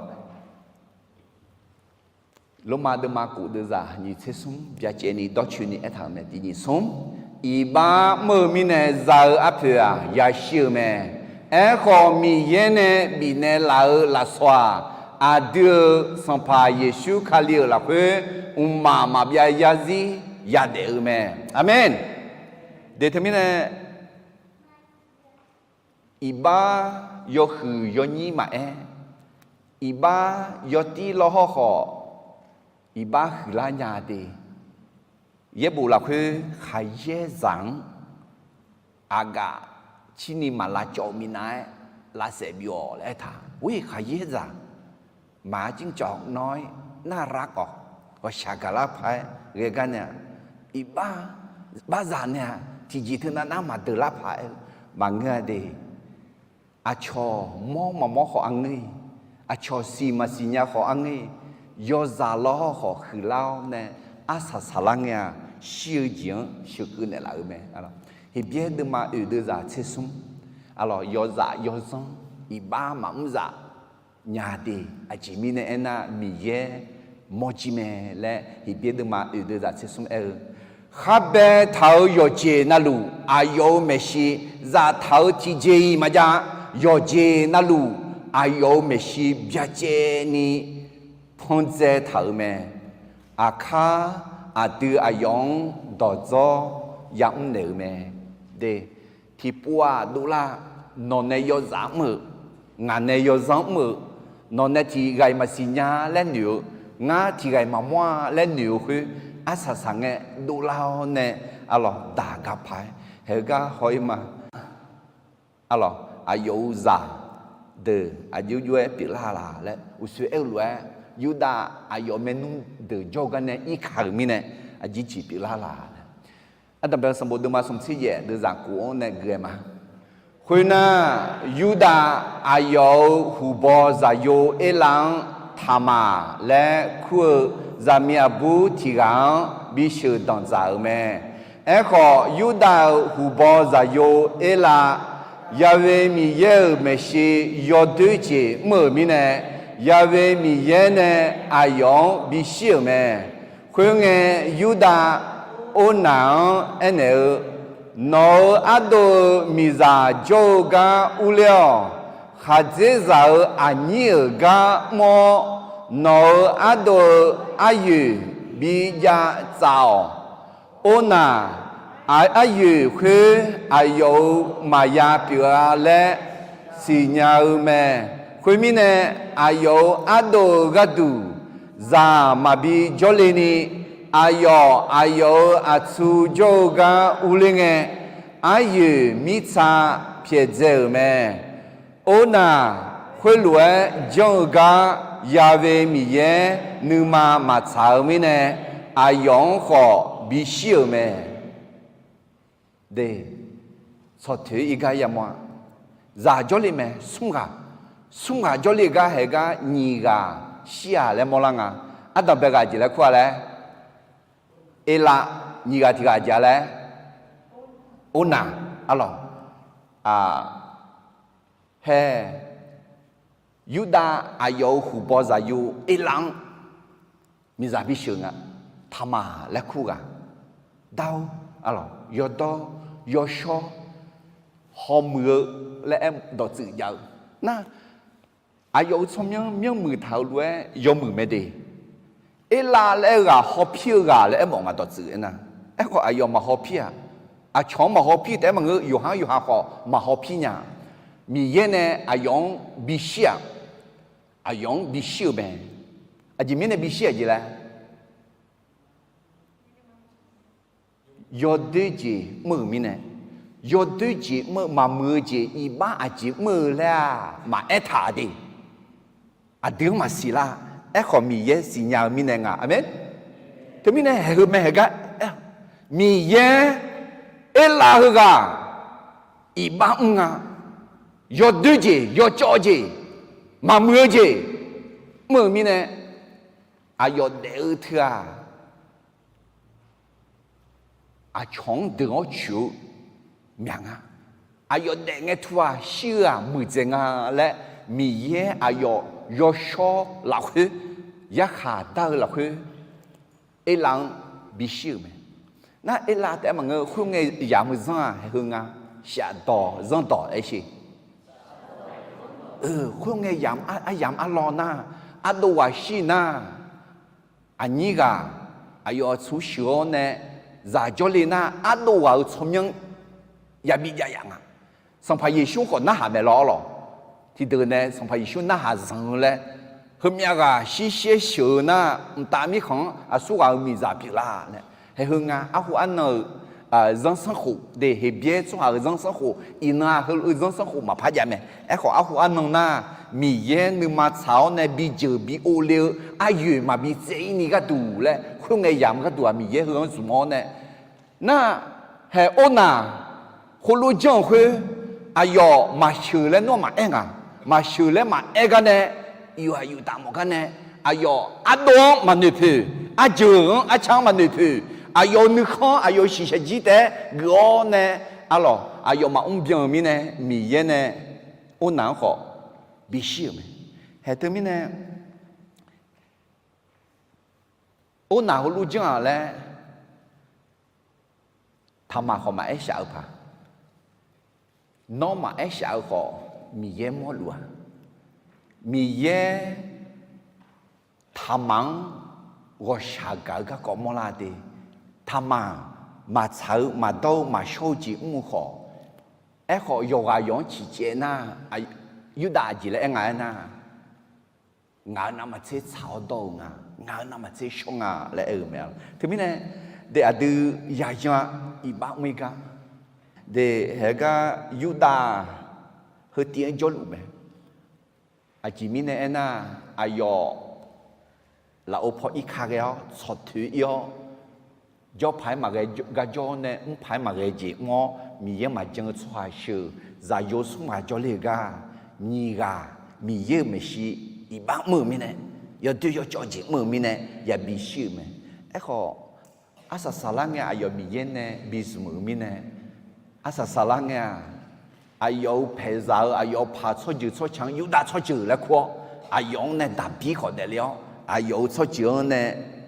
Lormav deuvma kof deuvzaq nyiq tser smr byacaevni dawrcoeni aertaq-euq mae tiq nyiq smr. Iqbax mr-eu mirnae za-eu arpoeq-aq yashir-eu mae. Aerkhawf Miqyaer nae bifnaeq laf-eu lafsawq-aq, aqdui-euq Sanqpaq Yeqsur Kali-euq lafkhoer mqmaq maqbyav yarzir yadaef-eu mae. Aqmeq. Deuq teumirnae iqbax yawhuiq yawnyir maqaer, iqbax yawtir lawr hawrkhawf, iqbax huiqlar nya de. Yaerbof lafkhoer khaqyaer zaq-anr aqgaf cirni maq lavcawv-eu minav-aer lavsaef byov-awq laer aertaq. Or-iq khaqyaer zaq maq-ar cimr cawv nawr-ir nar rar khawf, ghawqshaq gaqlar paq-aer ghae gar nae-aq, iqbax barzaq nae-aq tiqjeq teunav nar maqdeuq lar paq-aer-eu maqngeur-a de. Aqcawq mawr maqmawr khawf arngeur-iq, aqcawq siq maqsiq nya khawf arngeur-iq, yawzaq lawr hawrkhawf huiqlar-awr nae arsaq saqlar ngae-aq, shir-eu jeq-anr sheuqkeuv naeqlaf-eu mae. Heqbyaer deuvma oeq deuvzaq tser smr, arlawq yawzaq yawzanr iqbax maqmr zaf nya de. Aqjeq mirnae aernar, Miqyaer mawrjir mae laer Heqbyaer deuvma oeq deuvzaq tser smr aer-eu, kharbae taq-euq yawqjeq navluf aqyawf-euq maeqshi, zaftaq-euq tiqjeq-iq maqjav, yawqjeq navluf aqyawf-euq maeqshi byacaevni pandzae taq-euq mae. Aqkar aqdui aqyawf-anr dawqdzawr yamr naeq-eu mae. De, tiqpov-aq dovlar, nawq nae yawzaq mr-eu, ngaq nae yawzanr mr-eu, nawq nae tiq ghaq-iq maqsiq nya laer noeq-eu, ngar tiq ghaq-iq maqmawr-a laer noeq-eu khoer, arsaq saq ngae dovlar-awr nae, arlawq daq gaq paq-aer haeq-eu gar haw-ir ma. Arlawq aqyawf-euq zaq deuq aqjox jov-aer pyeuflar laq laer uqshoe aer-eu lof-aer, Yurdav aqyawf maernmr deuq jawr-eu gar nae irkaq-euq mirnae, aqjeq jeq pyeuflar laq laer. Ardanqbae-eu sanqbof deuvma smq tser yaef deuvzaq kof-anr nae gui-aer ma. Khoernar, Yurdav aqyawf-euq huqbaw zaqyo Erlav-anr Taqmaq laer kur-eu zaqmiq aqbur tiq ghaq-anr bisheuq danqdzaq-euq mae. Aerkhawf, Yurdav-euq huqbaw zaqyo Erlav Ya'we Miqyaer-euq maeqshi yawdoer jeq mr-euq mirnae, Ya'we Miqyaer nae aqyawf-anr bishir-euq mae. Khoerngae, Yurdav Ornaq-anr aernaeq-eu, Nawq-euq ardov-eu miqzaq jawr-eu gar urler-awq. Khaqdzerzaq-euq aqnyir-euq gar mr-awr, nawq-euq ardov-eu aryoeq bijav tsaf-awq. Ornaq, aq, aryoeq khoer aqyawf-euq maqya pyeuf-a laer siqnya-eu mae. Khoermirnae, aqyawf-euq ardov-eu gharduq zaq maqbi jawrle ni, aqyawf, aqyawf-euq aqtsu jawr-eu gar urler ngae, aryoeq mirtsa pyaeqdzae-euq mae. Ornaq, khoerlof-aer janr-eu gar Ya'we Miqyaer nuima maqtsaq-eu mirnae, aqyawf-anr khawf bishir-euq mae. De, tsawq toeq-ir gar yamawr-a. Zaq jawrle mae, smr ghaq, smr ghaq jawrle gar haeq gar nyiq ghaq shir-aq laer mawrlar nga. Ardanqbae ghaq jeq laer kur-a laer, Erlav, Nyiq ghaq tiq ghaq aqjeq laer, Ornaq, arlawq, hae, Yurdav aqyawf-euq huqbaw zaqyo Erlav-anr miqzaq bisheuq nga. Taqmaq laer kur ghaq, dar-awr, arlawq, yawdawr, yawshawr, hawmuiq-eu laer aer dawqtsuif jav-eu nar, aqyawf-euq tsawrmyanr myanrmuiq taq-eu lof-aer yawmuiq mae de. Erlav laer aer-eu ghaq hawpir-eu ghaq laer aermawf nga dawqtsuif aernar. Aerkhawf aqyawf maq hawpir-aq. Aqcawq-anr maq hawpir taef-aer maqngeur, yawqha-anr yawqha khawf maq hawpir nya. Miqyaer nae aqyawf-anr bishir-aq. Aqyawf-anr bishir-eu mae. Aqjeq mirnae bishir-aq jeq laer, yawdoer jeq mr-euq mirnae, yawdoer jeq mr-eu maqmuiq-eu jeq iqbax aqjeq mr-eu laer-aq maqaer taq de. Aqdui-anr maqsiq lar. Aerkhawf Miqyaer siqnya-eu mirnae nga. Aqmeq. Teumirnae haeq heu mae haeq gar, Miqyaer Erlav heughaq iqbax mr nga. Yawdoer jeq, yawcawv jeq, maqmuiq-eu jeq mr-euq mirnae, aqyawf daef-eu teu-aq, aqcawq-anr deuq-awr coeq-eu myaq nga. Aqyawf daef ngae teu-aq shir-eu-aq muiqdzaeq nga laer, Miqyaer aqyawf yawshawr lafkhoer, yarkhaq dar-eu lafkhoer, Erlav-anr bishir-euq mae. Nar Erlav taef-aer maqngeur, khoerngae yamq-eu zanr-aq haeq heu nga, shafdawq zanrdawq aer sher. Khoerngae yamq, aryamq arlawr nar, ardov ghaq shir nar, aqnyir ghaq aqyawf aqtsu sheuq-awr nae zaq jawrle nar, ardov ghaq-euq tsawrmyanr yabi jav yaf nga. Sanqpaq Yeqsur khawf narhaq maeq lawr-awr lawq. Tiqdeuq nae Sanqpaq Yeqsur narhaq zanq-eu laer, heumyav ghaq shir shaer sheuq-eu nar, mqtav mirkhanq-anr aqsur ghaq-euq miqzaq pyeuflar laer. Haeq heu nga, arhu arnan-euq zanrsanrkhof de, Heqbyaer tsawrhaq-euq zanrsanrkhof, iqnan-aq heulof-eu zanrsanrkhof maqpar jav mae. Aerkhawf arhu arnan nar, Miqyaer nuima tsaq-awr nae bijeuq bi ov le-eu aryoeq maqbi tsaev-ir ni gharduq laer, khoerngae yamq gharduq-aq Miqyaer heu-anr zmq-awr nae, nar, haeq Ornaq khoerlof janr-euq khoer, aqyawf maqsheuq laer nawr maqaer nga. Maqsheuq laer maqaer gar nae, yuf-aq yuf taf mawf gar nae, aqyawf ardov-anr maqnoeq poeq, arjeuq-anr arca-anr maqnoeq poeq, aqyawf-euq nuikhanr aqyawf-euq shiqshaq jir taef-aer geuf-awr nae, arlawq aqyawf maqmr byan-euq mirnae Miqyaer nae Ornaq-anr khawf bishir-euq mae. Haeq teumirnae Ornaq heulof janr-aq laer, Taqmaq khawf maqaer shaf-eu paq. Nawr maqaer shaf-eu khawf, Miqyaer mawrluf-aq. Miqyaer Taqmaq-anr ghawqshaq gaq-eu garkawv mawrlar de. Taqmaq maqtsaq-eu, maqdawr-eu, maqshawr-eu jeq mr-eu khawf, aerkhawf yawqghaq yawq-anr ciqcaev nar, Yurdav aqjeq laer aer nga aernar, ngaq-euq navmaqtser tsaq-awr dawr-eu nga, ngaq-euq navmaqtser shawr nga laer aer-eu mae. Teumirnae, de aqdui yayan-a, iqbax mr-ir gar, de haeq gar Yurdav heu tiv-anr jawrluf mae. Aqjeq mirnae aernar, aqyawf lafov paw irka ghae-awr tsawqtoeq ir-awr, jawrpaq-aer maqghae gar jawr-awr nae mrpaq-aer maqghae jeq mr-awr, Miqyaer maqjan-eu tsawrhaq sheuq zaqyo smr ghaq jawrler-eu gar, nyiq ghaq Miqyaer-euq maeqshi iqbax mr-euq mirnae, yawdoer yawcawv jeq mr-euq mirnae yabi shir-euq mae. Aerkhawf, arsaq saqlar ngae aqyawf Miqyaer nae bi zmq-euq mirnae, arsaq saqlar ngae-aq, aqyawf-euq paeqzaq-eu aqyawf-euq paq tsawrjeuq tsawrca-anr Yurdav tsawrjeuq laer kur-awr, aqyawf-anr nae daqbir khawf daefle-awr, aqyawf-euq tsawrjeuq-anr nae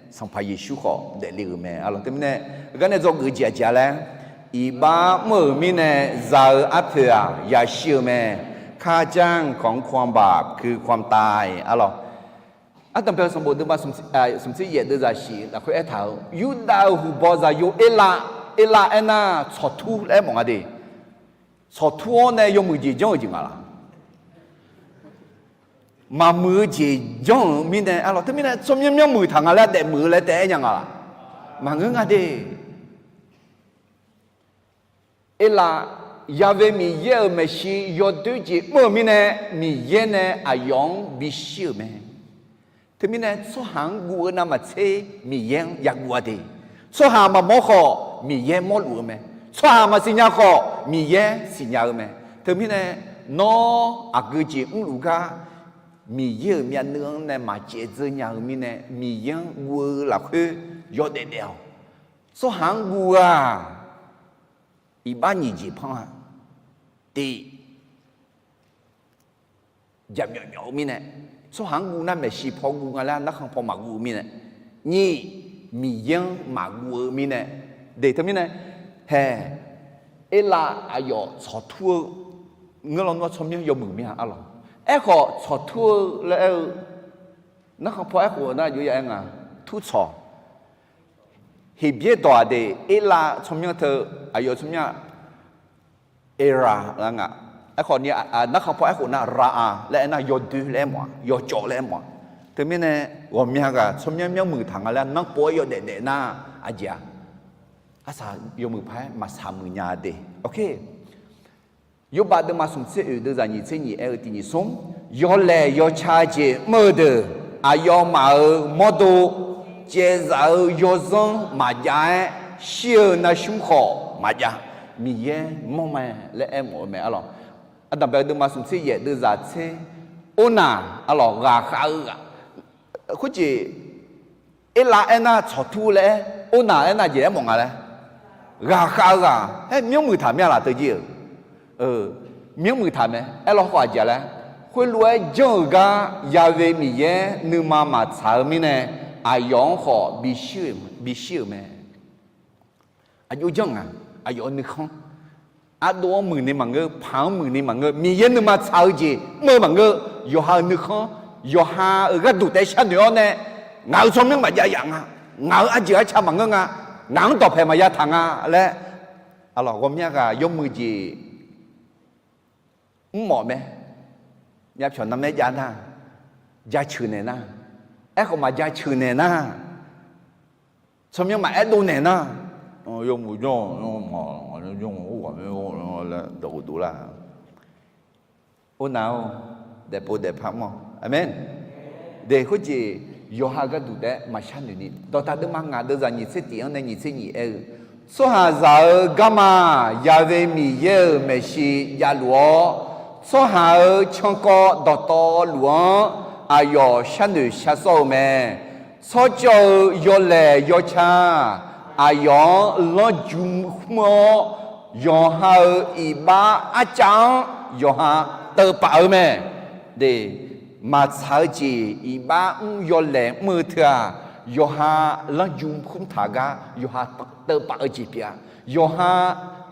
Sanqpaq Yeqsur khawf daefle-euq mae. Arlawq teumirnae, gar nae dzawgeuf jeq aqjeq-a laer, iqbax mr-euq mirnae za-eu arpoeq-aq yashir-eu mae. ข้าพเจ้าของความบาปคือความตาย Arlawq, ardanqbae-eu sanqbof deuvma smqtser yaef deuvzaq shif lafkhoer aertaq-euq, Yurdav-euq huqbaw zaqyo Erlav, Erlav aernar tsawqtur laer mawf nga de. Tsawqtur-awr nae yawmuiq jeq janr-eu jeq nga laq? Maqmuiq-eu jeq janr-euq mirnae, arlawq teumirnae tsawrmyanr myanrmuiq taq nga laer daefmuiq-eu laer taef-aer nya nga laq? Maqngeur nga de. Erlav, Yaqve Miqyaer-euq maeqshi yawdoer jeq mr-euq mirnae, Miqyaer nae aqyawf-anr bishir-euq mae. Teumirnae tsawrhaq-anr guv-eu navmaqtser Miqyaer-anr yaguv-a de. Tsawrhaq maqmawr khawf Miqyaer mawrluf-eu mae. Tsawrhaq maqsiqnya khawf Miqyaer siqnya-eu mae. Teumirnae nawr aqgeu jeq mrluf gar Miqyaer-euq myavnuiv-anr nae maqcaev dzeur nya-eu mirnae, Miqyaer-anr guv-eu lafkhoer yawdaef daef-awq. Tsawrhaq-anr guv-aq, iqbax nyiq jeq panr-a. Tiq, jaqmyawf myawf-eu mirnae, tsawrhaq-anr guv nar maeqshi paw guv nga laer narkhan paw maqguv-eu mirnae, nyiq, Miqyaer-anr maqguv-eu mirnae, de teumirnae, hae, Erlav aqyawf tsawqtur-eu ngeur lawnmr-anr tsawrmyanr yawmuiq mir-a arlawq. Aerkhawf tsawqtur-eu laer aer-eu, narkhan paw aerkhof nar jov ya aer nga, turtsawq. Heqbyaer dawq-aq de, Erlav tsawrmyanr teu, aqyawf tsawrmyanr-aq, Erra la nga. Aerkhawf ni, narkhan paw aerkhof nar ra-a laer aer nar yawdoer laer aer mawf-a, yawcawv laer aer mawf-a. Teumirnae, ghawqmya ghaq tsawrmyanr myanrmuiq taq nga laer nanrpov-aer yawdaef daef nar, aqjeq-aq, arsaq yawmuiq paq-aer maqsaq muiq nya de. Yawrbav deuvma smq tser oeq deuvzaq nyiq tser nyiq aer-eu tiq nyiq smr, yawlaeq yawca jeq mr-eu deuq, aqyawfmaf-euq mawrdo caevzaf-eu yawzanr maqjav-aer, shir-eu narsmr khawf maqjav, Miqyaer mawr mae laer aermawf-eu mae arlawq. Ardanqbae-eu deuvma smq tser yaef deuvzaq tser, ornaq arlawq, ghaqkhav-eu ghaq, khoerjeq, Erlav aernar tsawqtur laer aer, ornaq aernar jeq aermawf nga laer, ghaqkhav-eu ghaq aer myanrmuiq taq mir-a laf teujir-euq, myanrmuiq taq mae. Aerlaw khawf aqjeq laer, khoerlof-aer janr-euq gar Ya'we Miqyaer nuima maqtsaq-eu mirnae, aqyawf-anr khawf bishir-euq mae. Aqjox janr nga, aqyawf-euq nuikhanr, ardov-anr muiqni maqngeur, paq-anr muiqni maqngeur, Miqyaer nuima tsaq-eu jeq mr-eu maqngeur, yawqha-euq nuikhanr, yawqha-euq gharduq taef-aer sharnoeq-awr nae, ngaq-euq tsawrmyanr maqjav yaf nga, ngaq-euq arjeuq arca maqngeur nga, ngaq-anr dawqpaeq maqya taq nga laer, ghawqmya ghaq yawmuiq jeq mrmawf mae. Myavpyawq narmaer jav nar, jaceuq naeq nar, aerkhawf maqjaceuq naeq nar, tsawrmyanr maqaer dov naeq nar, yawmuiq janr-awq, janr-awq, janr-awq, janr-awq laer dawq uqduq lar. Ornaq-or, daefpov daefpar mr-awq. Aqmeq. De khoerjeq, yawqha gharduq taef-aer maqshar noeq ni, dawqtaq deuvma ngaq deuvzaq nyiq tser tiq-anr nae nyiq tser nyiq aer-eu, tsawrhaqzaq-euq garma, Ya'we Miqyaer-euq maeqshi javluf-awr, tsawrhaq-euq cankawv dawqtawvluf-anr aqyawf sharnoeq sharsawr-eu mae. Tsawrcawv-eu yawlaeq yawca, aqyawf-anr lanrju khmr-awr, yawqha-euq iqbax arcav-anr yawqha teuvpaf-eu mae. De, maqtsaq-eu jeq iqbax mr yawlaeq mr-eu teu-aq, yawqha lanrju khmr taq gar yawqha teuvpaf-eu jeq pyeuf-a. Yawqha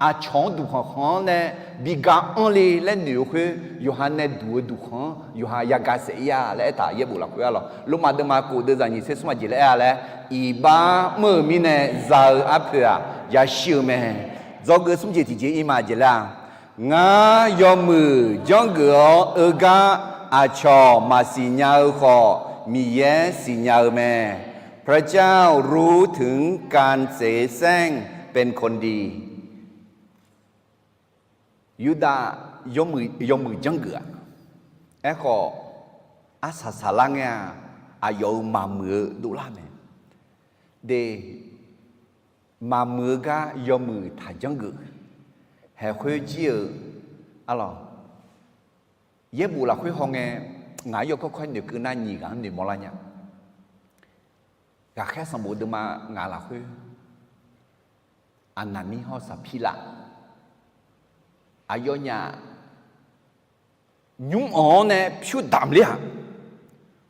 aqcawq-anr duqkhanq khanq-anr nae bi ga anr le laer noeq-eu khoer, yawqha nae duq-eu duqkhanq-anr yawqha yagaq saef ir-a laer aertaq yaerbof lafkhoer arlawq. Lormav deuvma kof deuvzaq nyiq tser smr aqjeq laer aer-a laer, iqbax mr-euq mirnae za-eu arpoeq-aq yashir-eu mae. Dzawgeuf smr jeq tiqjeq ir ma aqjeq laer-a, ngar yawmuiq janrgeuf-awr eu gar aqcawq maqsiq nya-eu khawf, Miqyaer siqnya-eu mae. พระเจ้ารู้ถึงการเสแสร้งเป็นคนดี Yurdav yawmuiq janrgeuf-aq, aerkhawf arsaq saqlar ngae-aq, aqyawf-euq maqmuiq-eu dovlar mae. De, maqmuiq-eu gar yawmuiq taq janrgeuf. Haeq khoer jir-eu arlawq, yaerbof lafkhoer hawngae, ngaq-anr yawkawr kawr-aer noeqkeuv nar nyiq ghaq-anr noeqmawr lar nya. Ghaqkhaer sanqbof deuvma ngaq lafkhoer, Aqnaqmir hawr Saqpirlav, aqyawfnyaf nymr-anr-awr nae pyur damq ler-aq,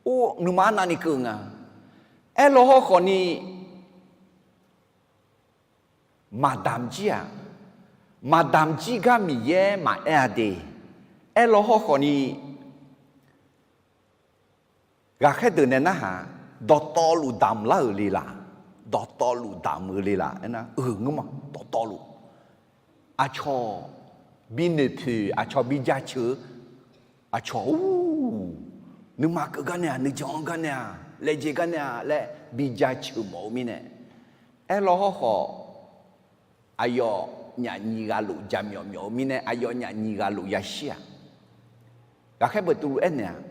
or nuima arnavni keuv nga. Aerlaw hawrkhawf ni maqdamq jir-aq, maqdamq jir gar Miqyaer maqaer-a de. Aerlaw hawrkhawf ni ghaqkhaer deuq nae narhaq, dawqtawvluf damq lar-euq le laq, dawqtawvluf damq-eu le laq aernar, euq ngeurma dawqtawvluf, aqcawq bi noeqpoeq, aqcawq bi jaceuq-eu, aqcawq-or, nuima keuv gar nae-aq, nuijan-anr gar nae-aq, laejae gar nae-aq laer bi jaceuq mawf-eu mirnae, aerlaw hawrkhawf, aqyawfnyaf nyiq ghaq luf jaqmyawf myawf-eu mirnae, aqyawfnyaf nyiq ghaq luf yashir-aq, ghaqkhaer Beqtuvluv aernaeq-aq,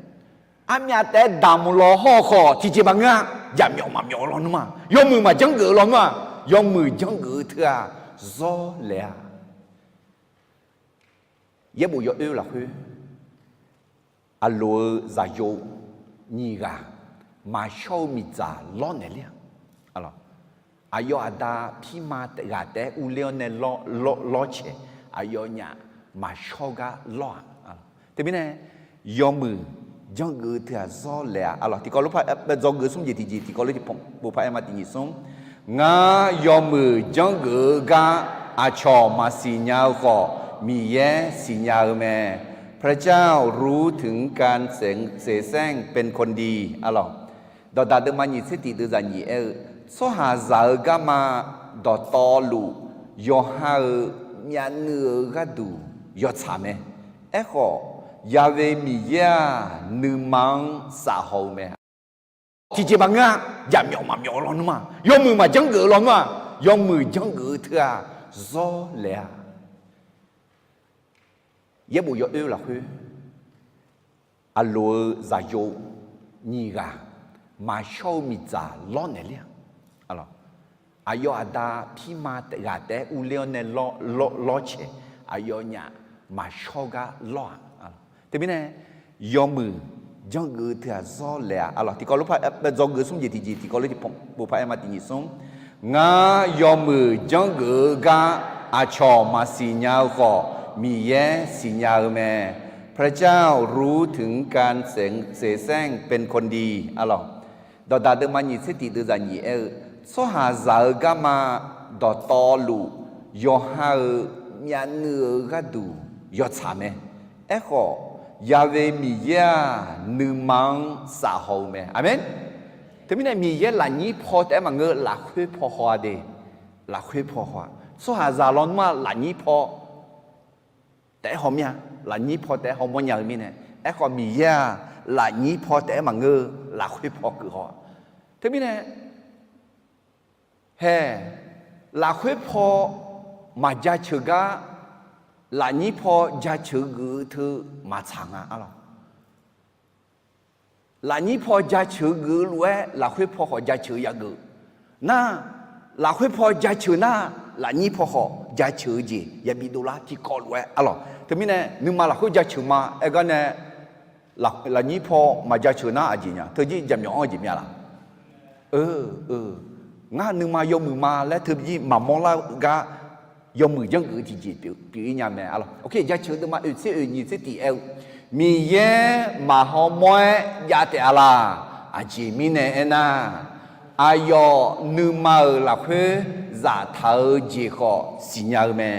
armyav taef-aer damq law hawrkhawf tiqjeq maqngeur-a. Jaqmyawf maqmyawf-eu lawnmr-aq, yawmuiq maqjanrgeuf-eu lawnmr-aq, yawmuiq janrgeuf-eu teu-aq, zawr laeq-a. Yaerbof yawoer lafkhoer, aqloq-eu zaqyo nyiq ghaq maqshawr-eu miqdzaq lawrnaeq ler-aq, arlawq, aqyawf aqda pirma ghaq taef-aer urler-awr nae lawr, lawr, lawrcaeq, aqyawfnyaf maqshawr gar lawr-aq. Teumirnae, yawmuiq janrgeuf-eu teughaq zawr laeq-a. Aqlawq tiqkawv lof par, dzawgeuf smr jeq tiqjeq, tiqkawv lof tiqpov par aer ma tiqnyif smr. Ngar yawmuiq janrgeuf-eu gar aqcawq maqsiq nya-eu khawf, Miqyaer siqnya-eu mae. พระเจ้ารู้ถึงการเสแสร้งเป็นคนดี Aqlawq, dawqdaq deuvma nyiq tser tiq deuvzaq nyiq aer-eu, tsawrhaqzaq-eu garma dawqtawvluf yawqha-euq myavnuiv-eu gharduq yawtsaq mae. Aerkhawf, Yahweh Miqyaer-aq, nuima-anr safhaw-eu mae. Tiqjeq maqngeur-a. Jaqmyawf maqmyawf-eu lawnmr-aq, yawmuiq maqjanrgeuf-eu lawnmr-aq, yawmuiq janrgeuf-eu teughaq zawr laeq-a. Yaerbof yawoer lafkhoer, aqloq-eu zaqyo nyiq ghaq maqshawr-eu miqdzaq lawrnaeq ler-a. Aqyawf aqda pirma ghaq taef-aer urler-awr nae lawrcaeq, aqyawfnyaf maqshawr gar lawr-aq. Teumirnae, yawmuiq janrgeuf-eu teughaq zawr laeq-a. Aqlawq tiqkawv lof par, dzawgeuf smr jeq tiqjeq, tiqkawv lof tiqpov par aer ma tiqnyif smr. Ngar yawmuiq janrgeuf-eu gar aqcawq maqsiq nya-eu khawf, Miqyaer siqnya-eu mae. พระเจ้ารู้ถึงการเสแสร้งเป็นคนดี Aqlawq, dawqdaq deuvma nyiq tser tiq deuvzaq nyiq aer-eu, tsawrhaqzaq-eu garma dawqtawvluf yawqha-euq myavnuiv-eu gharduq yawtsaq mae. Aerkhawf, Yahweh Miqyaer-aq, nuima-anr safhaw-eu mae. Aqmeq. Teumirnae Miqyaer lafnyir paw taef-aer maqngeur, lafkhoer paw haw-a de. Lafkhoer paw haw-a. Tsawrhaqzaq lawnmr-aq lafnyir paw taef-aer hawmir-a. Lafnyir paw taef-aer hawmawr nya-eu mirnae. Aerkhawf Miqyaer-aq, lafnyir paw taef-aer maqngeur-eu, lafkhoer paw keuv haw-a. Teumirnae, hae, lafkhoer paw maqjaceuq gar, lafnyir paw jaceuq geuf-eu teu maqtsaq nga. Aqlawq, lafnyir paw jaceuq geuf-eu lof-aer lafkhoer paw khawf jaceuq yageuf nar, lafkhoer paw jaceuq nar, lafnyir paw khawf jaceuq-eu jeq yabi dovlar tiqkawv lof-aer. Aqlawq, teumirnae nuima lafkhoer jaceuq ma aer gar nae, lafnyir paw maqjaceuq nar aqjeq nya, teujir jaqmyawf-anr jeq myav laf? Ngar nuima yawmuiq ma laer teujir maqmawr lar-eu gar, yawmuiq janrgeuf-eu tiqjeq pyeuf-ir nya mae. Aqlawq, jaceuq deuvma oeq tser oeq nyiq tser tiq aer-eu, Miqyaer maqhaw mawr-aer jav taef-a laq? Aqjeq mirnae aernar, aqyawf nuima-euq lafkhoer zaftaq-eu jeq khawf siqnya-eu mae.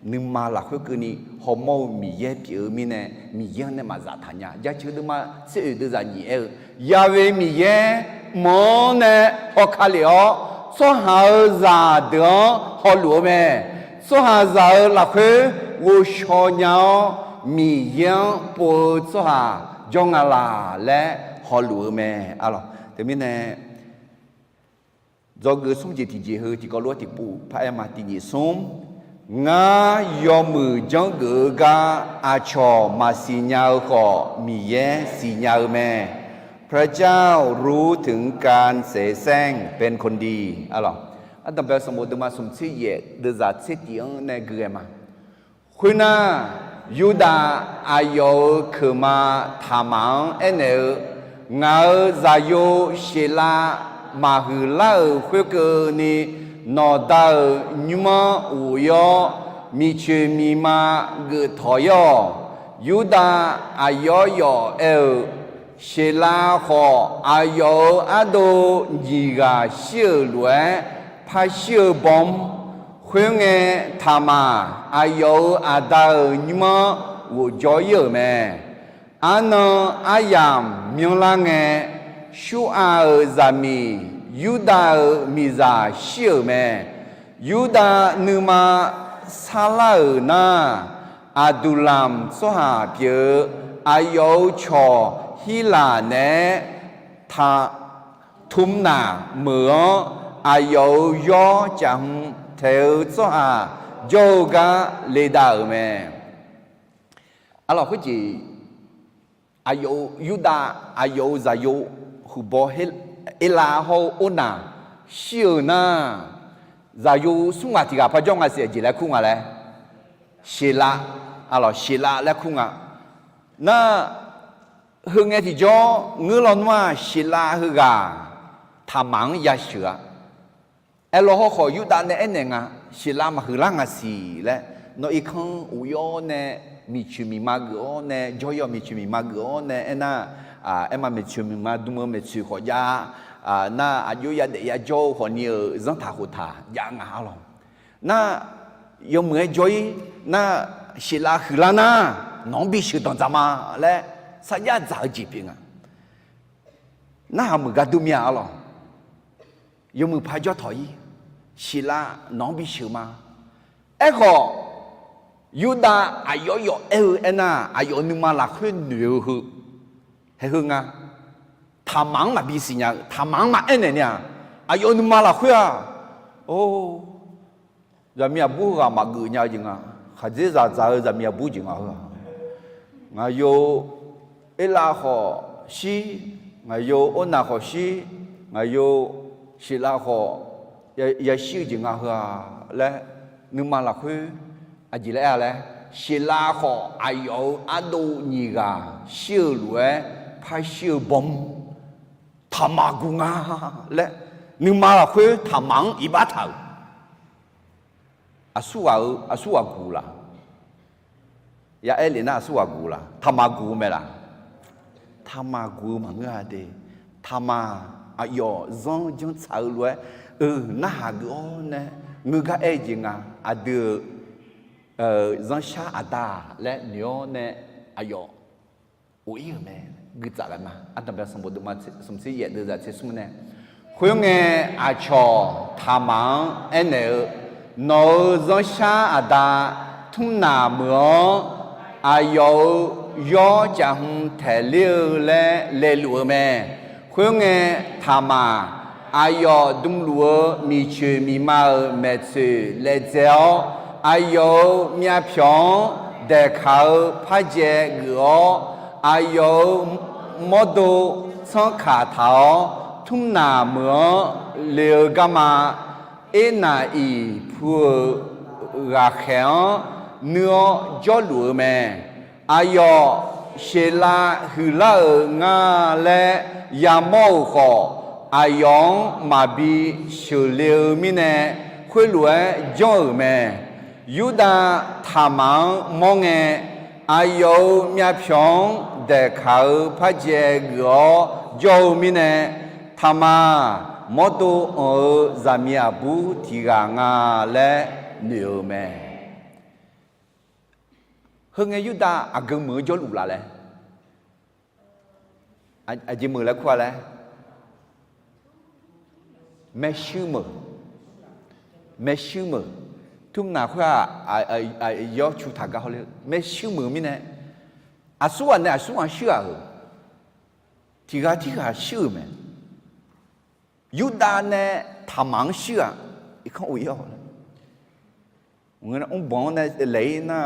Nuima lafkhoer keuvni hawmawr-eu Miqyaer pyeuf-eu mirnae, Miqyaer-anr nae maqzaftaq nya. Jaceuq deuvma tser oeq deuvzaq nyiq aer-eu, Yahweh Miqyaer mq-anr nae hawka lef-awr, tsawrhaq-euq zaqdeuq-anr hawluf-eu mae. Tsawrhaqzaq-euq lafkhoer ghovshaw nya-awr, Miqyaer-anr pov-eu tsawrhaq jawr nga laq laer hawluf-eu mae. Aqlawq, teumirnae, dzawgeuf smr jeq tiqjeq heu tiqkawv lof-aer tiqpov par aer ma tiqnyif smr. Ngar yawmuiq janrgeuf-eu gar aqcawq maqsiq nya-eu khawf, Miqyaer siqnya-eu mae. พระเจ้ารู้ถึงการเสแสร้งเป็นคนดี Aqlawq, ardanqbae sanqbof deuvma smq tser yaef deuvzaq tser tiq-anr nae gui ghae ma. Khoernar, Yurdav aqyawf-euq keuqma Taqmaq-anr aernaeq-eu, Ngaq-euq zaqyo Sheqlav maqhuiq lar-euq khoerkeuvni, nawqda-euq nymr-anr ghof-ir-awr, miqcoeq miqma geuf tawq-ir-awq. Yurdav aqyawf yawf aer-euq, Sheqlav khawf, aqyawf-euq ardov nyiq ghaq shir-euq lof-aer par shir-eu bawm. Khoerngae, Taqmaq aqyawf-euq aqda-euq nymr-anr ghof jawr-ir-euq mae. Arnan aryamq myanrlar ngae, Surnav-euq zaqmiq Yurdav-euq miqzaq shir-euq mae. Yurdav nuima sarlar-euq nar, Aqduqlamq tsawrhaq pyeuf-eu aqyawf-euq cawq Hirlaq naeq-aer Taqtumnaq meuq-anr, aqyawf-euq yawr caf hmq taeq-eu tsawrhaq jawr-eu gar ledav-euq mae. Arlawq khoerjeq, aqyawf-euq Yurdav, aqyawf-euq zaqyo huiqbaw Erlav hawr-eu Ornaq shir-euq nar, zaqyo smr ghaq tiq ghaq par jawr nga siq, aqjeq laer kur nga laer, Sheqlav, arlawq Sheqlav laer kur nga. Nar, heu ngae tiqjawr ngeur lawnmr-aq, Sheqlav heughaq Taqmaq-anr yasheuq-a. Aerlawr hawrkhawf Yurdav nae aernaeq nga, Sheuqlav maqhuiqlar nga siq laer, nawr irkanr of-ir-awr nae, miqcoeq miqma geuf-awr nae, jawr-ir-awq miqcoeq miqma geuf-awr nae aernar, aerma miqcoeq miqma dm-eu maeqtsoeq khawf jav, nar aqjox yadaef yajawr-eu khawfni-euq zanrtaq khoftaq jav nga arlawq. Nar yawmuiq-aer jawr-ir, nar Sheuqlav huiqlar nar, nawq-anr bisheuq danqdzaq ma laer sarjax dzaq-eu jeq pyeuf nga. Narhaq meuq gar dur mir-a arlawq. Yawmuiq paq jawr tawq-ir, Sheuqlav nawq-anr bisheuq ma. Aerkhawf, Yurdav aqyawf yawf aer-eu aernar, aqyawf nuima lafkhoer noeq-eu heu, haeq heu nga. Taqmaq-anr maqbi siqnya-eu, taqmaq-anr maqaer naeq ni-aq, aqyawf nuima lafkhoer-aq, or, zaqmiq aqbur heughaq maqgeuf nya-eu jeq nga. Khaqdzer zaqdzaq-eu zaqmiq aqbur jeq nga heu-aq, ngaqyo Erlav khawf shir, ngaqyo Ornaq khawf shir, ngaqyo Sheuqlav khawf yashir-eu jeq nga heu-aq laer, nuima lafkhoer aqjeq laer aer-a laer, Sheuqlav khawf aqyawf-euq ardov nyiq ghaq shir-eu lof-aer par shir-eu bawm, taqmaq guq nga laer, nuima lafkhoer taqmaq-anr iqbax taq-euq. Aqsur ghaq-eu, aqsur ghaq guq laf? Ya aer lef nar aqsur ghaq guq laf? Taqmaq guq-eu mae laf? Taqmaq guq-eu maqngeur-a de. Taqmaq aqyawf zanr janr tsaq-eu lof-aer, eu, narhaq geuf-awr nae, ngeur gar aer-eu jeq nga, aqdui-euq zanrshar aqda laer noeq-awr nae, aqyawf of-ir-euq mae. Guitsaf ghae ma. Ardanqbae sanqbof deuvma smq tser yaef deuvzaq tser smr nae, khoerngae, aqcawq taqmaq-anr aernaeq-eu, nawq-euq zanrshar aqda Tmrnaq meuq-anr aqyawf-euq yawr caf hmq taeq ler-eu laer laeluf-eu mae. Khoerngae, taqmaq aqyawf dmluf-eu miqcoeq miqma-euq maeqtsoeq laedzae-awr, aqyawf-euq myavpyawq-anr daeqkaq-eu par jae geuf-awr, aqyawf-euq mawrdo tsanrkaq taq-awr, Tmrnaq meuq-anr le-eu garma, Ernav-iq pu-euq ghaqkhaeq-anr nuir-awr jawrluf-eu mae. Aqyawf Sheuqlav huiqlar-euq nga laer yamawr-euq khawf, aqyawf-anr maqbi sheuqle-eu mirnae, khoerlof-aer janr-euq mae. Yurdav taqmaq-anr mawr ngae, aqyawf-euq myavpyawq-anr daeqkaq-eu par jae geuf-awr jawr-eu mirnae, taqmaq mawrdo anq-eu zaqmiq aqbur tiq ghaq nga laer noeq-eu mae. Heungae Yurdav aqgeu meuq-eu jawrluf laf laer, aqjeq meuq laer kur-a laer, maershuir meuq, maershuir meuq, Tmrnaq khoer-aq, yawr cu taq gar hawler-eu maershuir meuq mirnae, aqsur ghaq nae aqsur ghaq shuir-aq-euq, tiq ghaq tirghaq shuir-euq mae. Yurdav nae taqmaq-anr shuir-aq, irkanr of-ir-awq. Mrbanq-anr nae laeq-ir nar,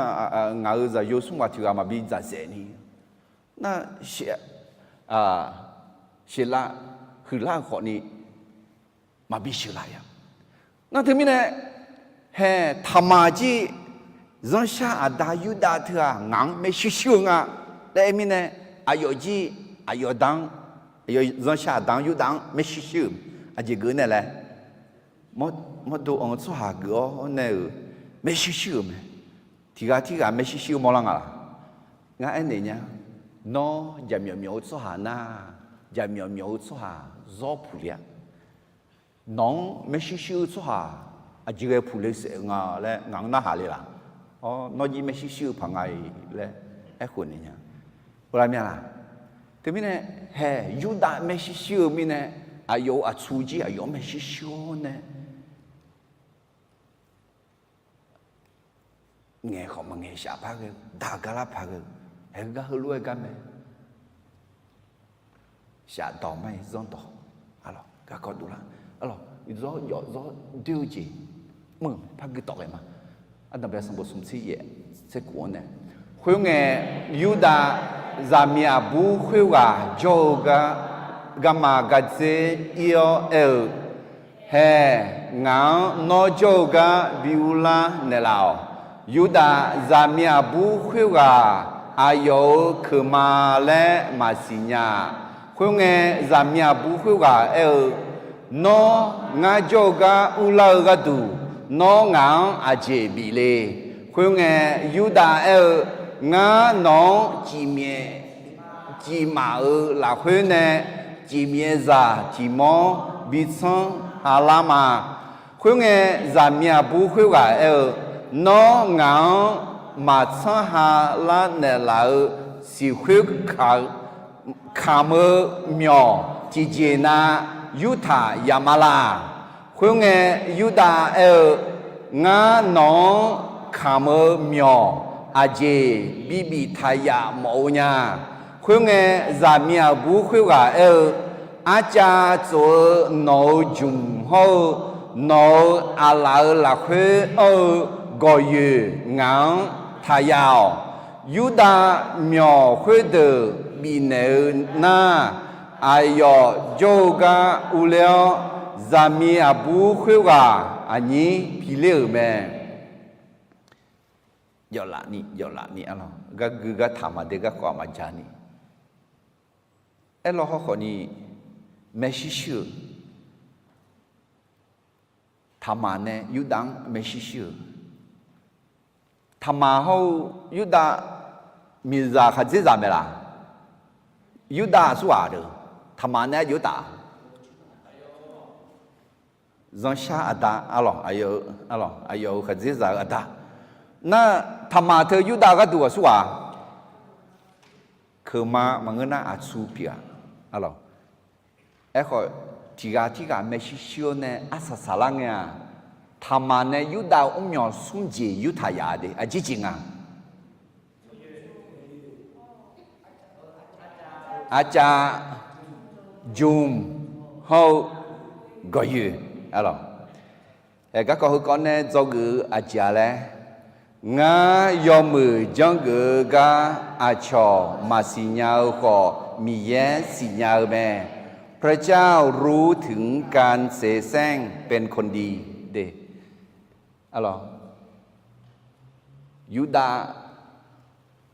ngaq-euq zaqyo smr ghaq tiq ghaq maqbi dzaqdzaeq ni, nar, Sheuqlav huiqlar-eu khawfni maqbi sheuqlaf-a. Nar teumirnae, hae, taqmaq jir zanrshar aqda Yurdav teu-aq ngaq-anr maershuir shuir-eu nga laer aer mirnae, aqyawf jir, aqyawf da-anr, aqyawf zanrshar aqda-anr Yurdav-anr maershuir shuir-euq, aqjeq geuf nae laer, mawrdo anq-eu tsawrhaq geuf-awr nae-euq maershuir shuir-euq mae. Tiq ghaq tirghaq maershuir shuir-eu mawrlar nga laq? Ngar aernaeq nya, nawr jaqmyawf myawf-eu tsawrhaq nar, jaqmyawf myawf-eu tsawrhaq zawr puq le-a. Nawq-anr maershuir shuir-eu tsawrhaq aqjeq ghae puq le saef-eu nga laer ngaq-anr narhaq le laq? Nawr jir maershuir shuir-eu paq nga-iq laer aerkhof naeq nya. Oqlaq mya laq? Teumirnae, hae, Yurdav maershuir shuir-eu mirnae, aqyawf-euq aqtsu jir aqyawf-anr maershuir shuir-awr nae, ngaeq khawf maqngaeq shaf par ghae-eu, daq gar lar paq ghae-eu, haeq gar heulof-aer gar mae. Shafdawq mar-iq zanrdawq, arlawq, garkawv dovlar, arlawq, zawr jawf zawr doer-eu jeq mr-euq mae, par guitawf ghae ma. Ardanqbae sanqbof smq tser yaef tser khof-anr nae, khoerngae, Yurdav zaqmiq aqbur khoerghaq jawr-eu gar, garma gardzer ir-awr aer-eu, Hae, ngaq-anr nawr jawr-eu gar bi urlar naeqlaf-awq. Yurdav zaqmiq aqbur khoerghaq aqyawf-euq keuq ma laer maqsiq nya-a. Khoerngae, zaqmiq aqbur khoerghaq aer-eu, Nawr ngar jawr-eu gar urlar-eu gharduq, nawr ngaq-anr aqjeq bif le. Khoerngae, Yurdav aer-eu, Ngar nawq-anr cifmyaef cifmaf-euq lafkhoer nae, cifmyaef zaq tiq mawr bi tsanr ha lar ma. Khoerngae, zaqmiq aqbur khoerghaq aer-eu, Nawr ngaq-anr maqtsanr ha lar naeqlaf-eu siqkhoer kamq-eu myawq tiqjeq nav yurtaq yaf ma laq? Khoerngae, Yurdav aer-eu, Ngar nawq-anr kamq-eu myawq aqjeq bibif taq yaf mawf-eu nya. Khoerngae, zaqmiq aqbur khoerghaq aer-eu, Arcav tsof-eu nawq-euq jmq hawr-eu nawq-euq aqlaf-euq lafkhoer anr-eu gawqyoeq ngaq-anr taq yaf-awq. Yurdav myawq khoerdeuq bifnaeq-eu nar, aqyawf jawr-eu gar urler-awr, zaqmiq aqbur khoerghaq aqnyir piler-euq mae. Yawflaf ni, yawflaf ni arlawq, gar gui gar taq maqde garkawv maqja ni. Aerlawr hawrkhawf ni, maershuir shuir-euq Taqmaq nae Yurdav-anr maershuir shuir-euq. Taqmaq hawr-eu Yurdav miqzaq khaqdzerzaq mae laq? Yurdav aqsurghaq deuq, Taqmaq nae aqjox taf zanrshar aqda arlawq, aqyawf-euq khaqdzerzaq-eu aqda. Nar, Taqmaq teu Yurdav gharduq aqsurghaq keuqma maqngeur nar aqtsu pyeuf-a arlawq. Aerkhawf, tiqghaq tirghaq maershuir shuir-awr nae arsaq saqlar ngae-aq, Taqmaq nae Yurdav-euq mrmyawq smr jeq yurtaq yaf-a de, aqjeq jeq nga. Arcav, jmq, hawr-eu gawqyoeq arlawq. Ae, garkawv heukawv nae dzawgeuf-eu aqjeq-a laer, Ngar yawmuiq janrgeuf-eu gar aqcawq maqsiq nya-eu khawf, Miqyaer siqnya-eu mae. พระเจ้ารู้ถึงการเสแสร้งเป็นคนดี de. Arlawq, Yurdav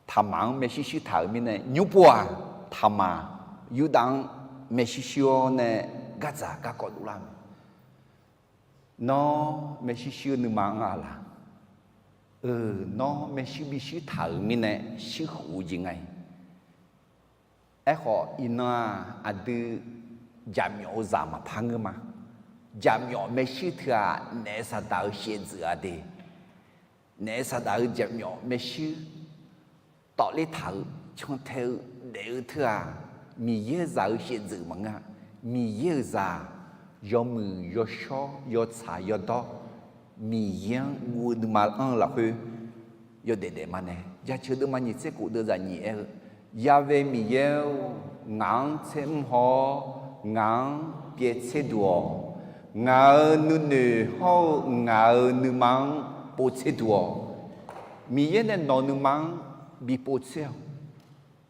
Taqmaq-anr maershuir shuir taq-euq mirnae, nymr pov-aq, Taqmaq Yurdav-anr maershuir shuir-awr nae gardzaq garkawv dovlar mae. Nawr maershuir shuir-eu nuima anr-a laq? Eu, nawr maershuir bishuir taq-euq mirnae shuir khof-eu jeq nga-iq. Aerkhawf, iqnan-aq, aqdui jaqmyawf-eu zaq maqpar ngeur ma. Jaqmyawf maershuir teu-aq, naef saqdaq-eu shaevdzeuf-a de. Naef saqdaq-eu jaqmyawf maershuir tawfler taq-eu, cantae-eu, daef-eu teu-aq, Miqyaer-euq zaq-eu shaevdzeuf maqngeur-a. Miqyaer-euq zaq, yawmuiq yawshawr yawtsaq yawdawr, Miqyaer-anr guv-eu nuima anr-eu lafkhoer yawdaef daef ma nae, jaceuq deuvma nyiq tser khof deuvzaq nyiq aer-eu, Ya'we Miqyaer-or, ngaq-anr tser mr haw-awr, ngaq-anr pyaev tser duq-awq. Ngaq-euq nuinoeq hawr-eu ngaq-euq nuima-anr pov tser duq-awq. Miqyaer nae nawq-eu nuima-anr bipov tser-awq.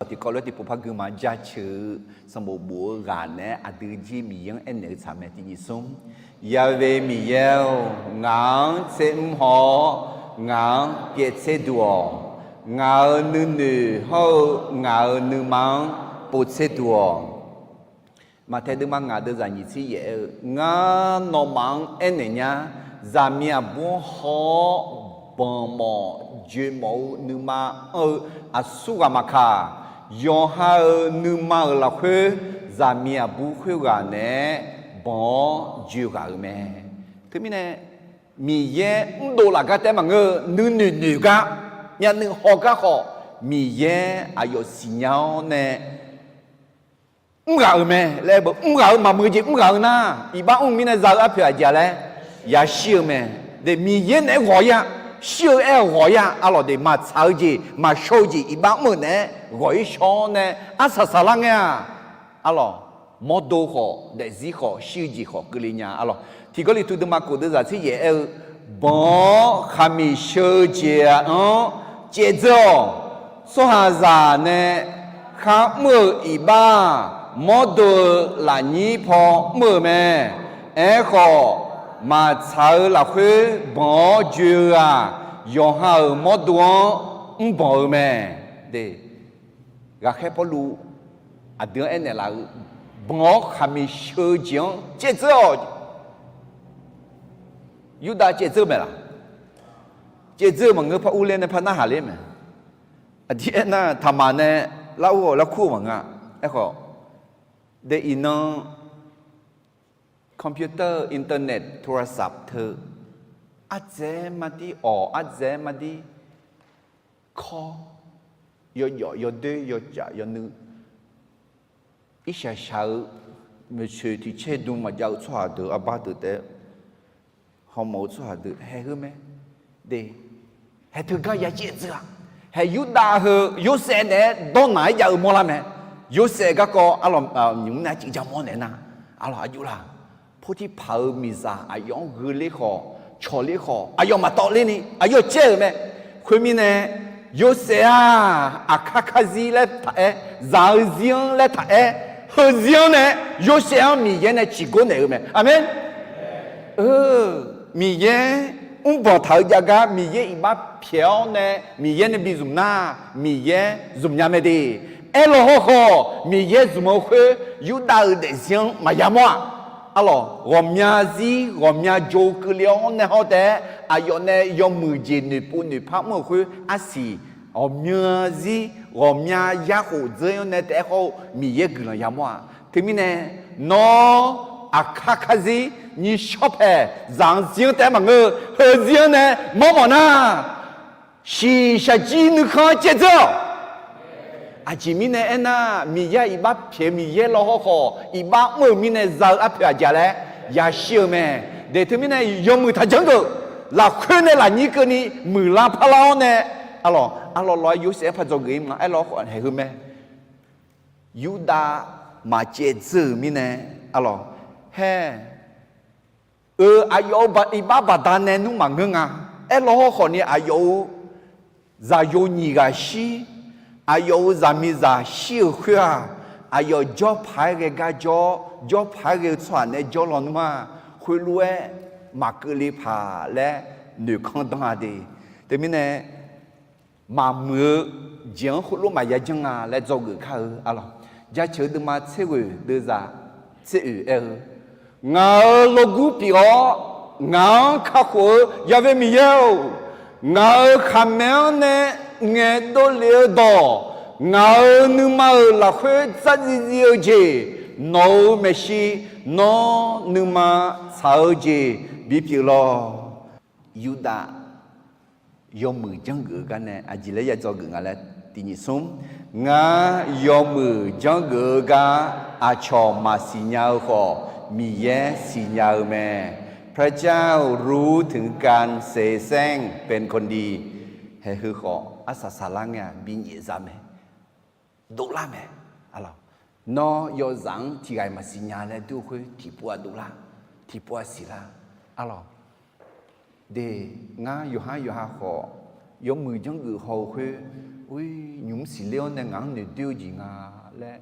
Tiqkawv lof-aer tiqpov par gui ma. Jaceuq-eu sanqbof bof-eu ghaq naeq-aer aqdui jir Miqyaer-anr aernaeq-eu tsaq mae. Tiqnyif smr, Ya'we Miqyaer-or, ngaq-anr tser mr haw-awr, ngaq-anr pyaev tser duq-awq. Ngaq-euq nuinoeq hawr-eu ngaq-euq nuima-anr pov tser duq-awq. Maqtaeq deuvma ngaq deuvzaq nyiq tser yaef aer-eu, Ngar nawmaf-anr aernaeq nya, zaqmiq aqbur-anr haw-awr banq mawf joe mawf-eu nuima anr-eu aqsurghaq maqkaq, yawqha-euq nuima-euq lafkhoer zaqmiq aqbur khoerghaq naeq-aer banq-awr joe ghaq-euq mae. Teumirnae, Miqyaer mrdov laf gar taef-aer maqngeur-eu, nuinoeq noeq gar, myavnuiv haw gar khawf, Miqyaer aqyawf siqnya-awr nae mrghaq-euq mae laer, mrghaq-eu maqmuiq jeq mrghaq-eu nar, iqbax mr-eu mirnae za-eu arpoeq aqjeq-a laer, yashir-eu mae. Miqyaer naeq-aer ghawq-ir-a. Shir-eu aer-eu ghawq-ir-a. Arlawq de, maqtsaq-eu jeq maqshawr-eu jeq iqbax mr-euq naeq-aer ghawq-ir shawr-awr nae arsaq saqlar ngae-aq, arlawq, mawrdo khawf daefzir khawf shir-eu jeq khawf keuvle nya. Arlawq, Tiq Gawrliqtu deuvma khof deuvzaq tser yaef aer-eu, banq-awr khaqmiq sheu-eu jeq-anr caevdzeur-awq. Tsawrhaqzaq nae kharmr-euq iqbax-aq, mawrdo-eu lafnyir paw mr-euq mae. Aerkhawf, maqtsaq-eu lafkhoer banq-awr joe-eu-aq, yawqha-euq mawrdo-anr mrbanq-eu mae. Ghaqkhaer Pawrluv aqdui-anr aernaeq laf-eu banq-awr khaqmiq sheu-eu jeq-anr caevdzeur-awq. Yurdav caevdzeur-eu mae laq? Caevdzeur-eu maqngeur, par urler nae par narhaq ler mae. Aqdir aernar, taqmaq nae lar ur-awq, lar kur-eu maqngeur-a. Aerkhawf, de iqnan computer, internet, โทรศัพท์ teu ardzaeq mardir awq, ardzaeq mardir kawr, yawjawf yawdoer yawcaf yawnuiv, irshaq shaq-eu, maeqtsoeq tiq caer dm maqjav-eu tsawrhaq deuq, arbar deuq taef-aer hawmawf-eu tsawrhaq deuq haeq heu mae. De, haeq teugar ya caevdzeur-aq, haeq Yurdav heu Yorsaev naeq-aer dawrnaq-aer jav-eu mawrlar mae. Yorsaev garkawv arlawq, nymq mr nae arcuiv ja mawr naeq nar, arlawq, aqjox laq, Portirpaq-euq miqzaq aqyawf-anr gheu ler khawf, cawq ler khawf, aqyawf maqtawv lerni aqyawf caer-euq mae. Khoermirnae, Yorsaev-aq, aqkar karzir laer taq-aer, zaq-eu zir-anr laer taq-aer, heuzir-anr nae, Yorsaev-anr Miqyaer nae ciqgor naeq-eu mae. Aqmeq. Miqyaer mrbanq taq-eu jav gar Miqyaer iqbax pyaeq-awr nae Miqyaer nae bi zmq nar, Miqyaer zmq nya mae de. Aerlawq hawkhawf, Miqyaer zmq-eu khoer Yurdav-euq daefzir-anr maqya mawr-aq. Arlawq, ghawqmya zir ghawqmya jo keuvle-awr nae hawr taef-aer, aqyawf nae yawmuiq jeq noeqpov noeqpar mr-euq khoer arsiq, ghawqmya zir ghawqmya yarkhof dzeur-anr nae taef-aer hawr-eu Miqyaer guiqlanq ya mawr-aq. Teumirnae, nawr aqkar karzir nyiq shawr paeq zaq-anr zir-anr taef-aer maqngeur-eu, heuzir-anr nae mawrmawf nar, shiqshaq jir nuikhanr-anr caevdzeur-awq. Aqjeq mirnae aernar, Miqyaer iqbax pyaeq-eu Miqyaer lawr hawkhawf, iqbax mr-euq mirnae za-eu arpoeq aqjeq laer yashir-eu mae. De teumirnae yawmuiq taq janr geuf, lafkhoer nae lafnyir keuvni muiqlar parlar-awr nae, arlawq, arlawq lawq-aer Yorsaev-anr par dzawgeuf-ir ma. Aerlawq hawkhawf haeq heu mae. Yurdav maqcaevdzeur-euq mirnae, arlawq, haer, eu, aqyawf-euq iqbax baqdanae nmr maqngeur nga. Aerlawq hawkhawf ni aqyawf-euq zaqyo nyiq ghaq shir, aqyawf-euq zaqmiqzaq shir-euq khoer-aq, aqyawf jawrpaq-aer ghae gar jawr, jawrpaq-aer ghae-eu tsawrhaq nae jawr lawnmr-aq, khoerlof-aer maqkeuvle paq laer noeqkanr danr-a de. Teumirnae, maqmuiq-eu jeq-anr khoerlof maqya janr nga laer dzawgeuf kar-eu, arlawq. Jaceuq-eu deuvma tser ghoeq deuvzaq tser oeq aer-eu, Ngaq-euq lawrgur pyeuf-awr, ngaq-anr kakhof-eu Yaqvae Miqyaer-or, ngaq-euq khaqmae-anr nae ngaeqdov lef-eu dawq, ngaq-euq nuima-euq lafkhoer dzardziv dziv-eu jeq, nawq-euq maeqshi, nawr nuima tsaq-eu jeq bipyeuf lawq. Yurdav yawmuiq janrgeuf-eu gar nae aqjeq laer ya dzawgeuf nga laer tiq nyiq smr, ngar yawmuiq janrgeuf-eu gar aqcawq maqsiq nya-eu khawf, Miqyaer siqnya-eu mae. พระเจ้ารู้ถึงการเสแสร้งเป็นคนดี haeq heu khawf arsaq saqlar ngae-aq binyaef za mae. Dovlar mae. Arlawq, nawr yawzaq-anr tiq ghaq-iq maqsiq nya laer dur-eu khoer tiqpov-aq dovlar, tiqpov-aq siqlar. Arlawq, de, ngar yawqhar yawqha khawf yawmuiq janrgeuf haw-eu khoer, nymq mr siqler-awr nae ngaq-anr noeqdoer-eu jeq nga laer,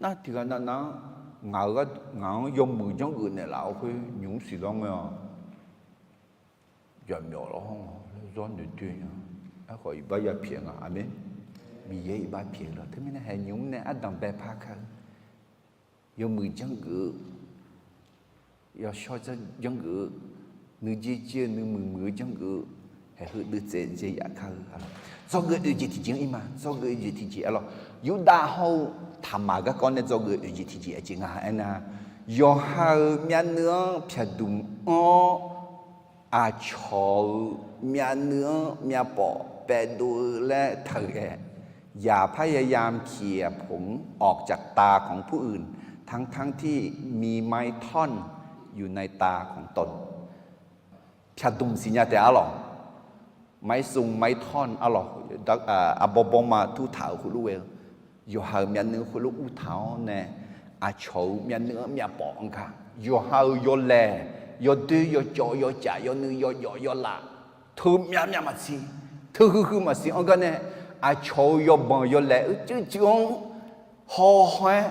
nar tiq ghaq navnav-anr ngaq-euq, ngaq-anr yawmuiq janrgeuf naeqlaf-eu khoer nymq mr siqlar ngae-awq. Jaqmyawf lawr hawr-awq laer zawr noeqdoer nya. Aerkhawf iqbax ya pyaeq nga. Aqmeq. Miqyaer iqbax pyaeq lawr. Teumirnae haeq nymq mr nae ardanq bae par kar-eu, yawmuiq janrgeuf-eu, yawshawr janrgeuf-eu, nuijeq jeq-eu nuimuiq muiq-eu janrgeuf-eu, haeq heu deuvtsaev dzae yaf kar-eu, arlawq. Dzawgeuf oeq jeq tiqjeq-anr ir ma. Dzawgeuf oeq jeq tiqjeq, arlawq, Yurdav hawr-eu Taqmaq garkawv nae dzawgeuf oeq jeq tiqjeq aqjeq nga aernar, yawqha-euq myavnuiv-anr pyaqdmq anr-awr, aqcawq-euq myavnuiv-anr myavpawf paevdov-eu laer taq-euq ghae, อย่าพยายามเขี่ยผมออกจากตาของผู้อื่น ทั้งๆที่มีไม้ท่อนอยู่ในตาของตน pyaqdmq siqnya taef arlawq. ไม้ทอน arlawq, arbawr bawrma turtaq-euq khoerlof ghae-eu, yawqha-euq myavnuiv khoerlof urtaq-awr nae, aqcawq-euq myavnuiv-anr myavpawf anr gar, yawqha-euq yawlaeq, yawdoer yawcawv yawcaf yawnuiv yawjawf yawlaf, teu myavmyav maqsiq, teu huiqhuiq maqsiq anr gar nae, aqcawq-euq yawbanq yawlaeq uicuiv cuiv-anr hawhaw-aer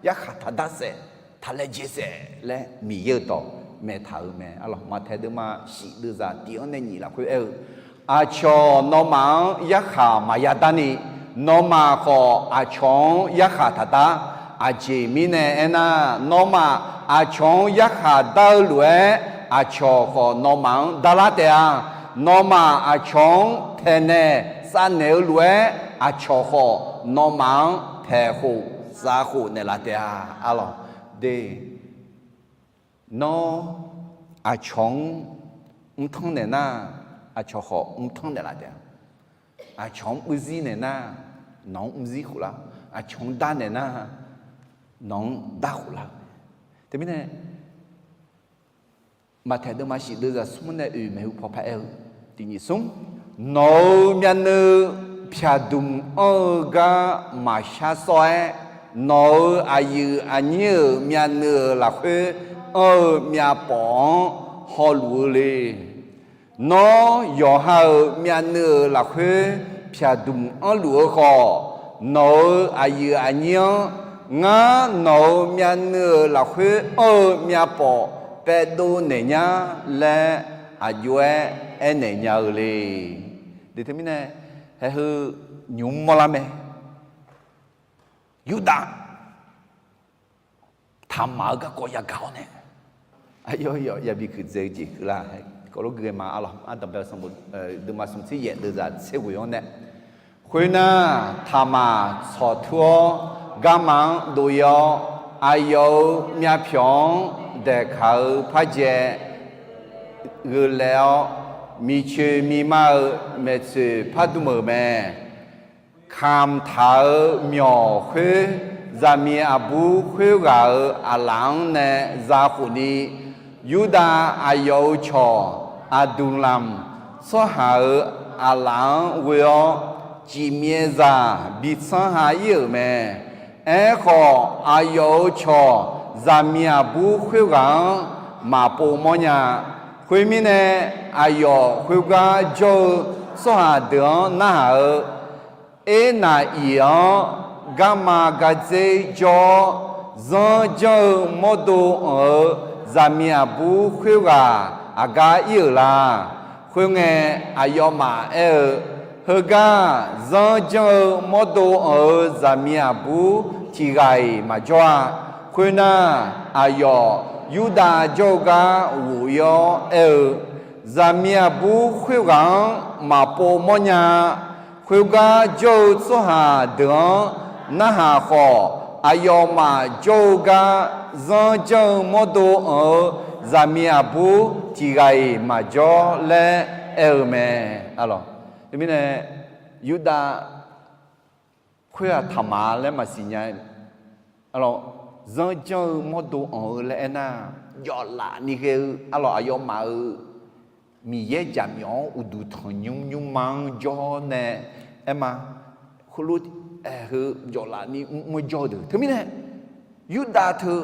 yarkhaq taqdar saef, taqlaejae saef laer Miqyaer-euq dawq maeqtaq-euq mae. Arlawq, Maqtaeq deuvma shif deuvzaq tif-anr nae nyiq lafkhoer aer-eu, aqcawq nawmaf-anr yarkhaq maqya darni, nawmaf khawf aqcawq-anr yarkhaq taqdar. Aqjeq mirnae aernar, nawmaf aqcawq-anr yarkhaq dar-eu lof-aer, aqcawq khawf nawmaf-anr darlar taef-a. Nawmaf aqcawq-anr taeqnaeq tsavnaeq-eu lof-aer, aqcawq khawf nawmaf-anr taeqkhof tsavkhof naeqlaf taef-a. Arlawq, de, nawr aqcawq-anr mrtanr naeq nar, aqcawq khawf mrtanr naeqlaf taef-a. Aqcawq-anr mrzir naeq nar, nawq-anr mrzir khoflar. Aqcawq-anr dar naeq nar, nawq-anr dar khoflar-eu. Teumirnae, Maqtaeq deuvma shif deuvzaq smr nae oeq maeqhu paw paraer-eu, tiqnyif smr, nawq-euq myavnuiv pyaqdmq anr-eu gar maqshar sawr-aer, nawq-euq aqyuif aqnyir-euq myavnuiv-euq lafkhoer anr-eu myavpawf-anr hawluf-eu le. Nawr yawqha-euq myavnuiv-euq lafkhoer pyaqdmq anrluf-eu khawf, nawq-euq aqyuif aqnyir-anr ngar nawq-euq myavnuiv-euq lafkhoer anr-eu myavpawf paevdov naeq nyar laer aqjox-aer aernaeq nya-eu le. De teumirnae, haeqheu nymq mr mawrlar mae. Yurdav taqmaq-eu garkawv yagaq-awr nae, aqyawf yawf yabi kuiqdzae-eu jeq keuvlar, kawvlof gui ghae ma. Arlawq, ardanqbae-eu sanqbof deuvma smq tser yaef deuvzaq tser ghoeq-anr nae, khoernar, taqmaq tsawqtur-awr garma-anr dov-ir-awr, aqyawf-euq myavpyawq-anr daeqkaq-eu parjae gheulaev-awr, miqcoeq miqma-euq maeqtsoeq pardm-euq mae. Kamq taq-euq myawq khoer, zaqmiq aqbur khoerghaq-euq aqlaf-anr nae za khofni, Yurdav aqyawf-euq cawq Aqduqlamq tsawrhaq-euq aqlaf-anr ghoe-awr, cifmyaevzaq bi tsanr ha-ir-euq mae. Aerkhawf, aqyawf-euq cawq zaqmiq aqbur khoerghaq-anr maqpov mawrnya. Khoermirnae, aqyawf khoergar jawr-eu tsawrhaq deuq-anr narhaq-eu, Ernav iq-anr garma gardzer jawr-awr, zanr janr-eu mawrdo anq-eu zaqmiq aqbur khoerghaq aqgar ir-euq la? Khoerngae, aqyawfmaf aer-eu, Heugar zanr janr-eu mawrdo anq-eu zaqmiq aqbur tiq ghaq-iq maqjawr-a. Khoernar, aqyawf Yurdav jawr-eu gar ghof-ir-awr aer-eu, Zaqmiq aqbur khoerghaq-anr maqpov mawrnya-a. Khoergar jawr-eu tsawrhaq deuq-anr narhaq khawf, aqyawfmaf jawr-eu gar zanr janr-eu mawrdo anq-eu zaqmiq aqbur tiq ghaq-iq maqjawr laer aer-eu mae. Teumirnae, Yurdav khoer-aq taqmaq laer maqsiq nya. Arlawq, zanr janr-eu mawrdo anq-eu laer aernar, jawflaf ni ghae-eu arlawq aqyawfmaf-euq Miqyaer jaqmyawf-anr uqduq tanqnymr nymrma-anr jawr nae aerma, heulof-aer heu jawflaf ni mr-anr jawr-eu deuq teumirnae, Yurdav teu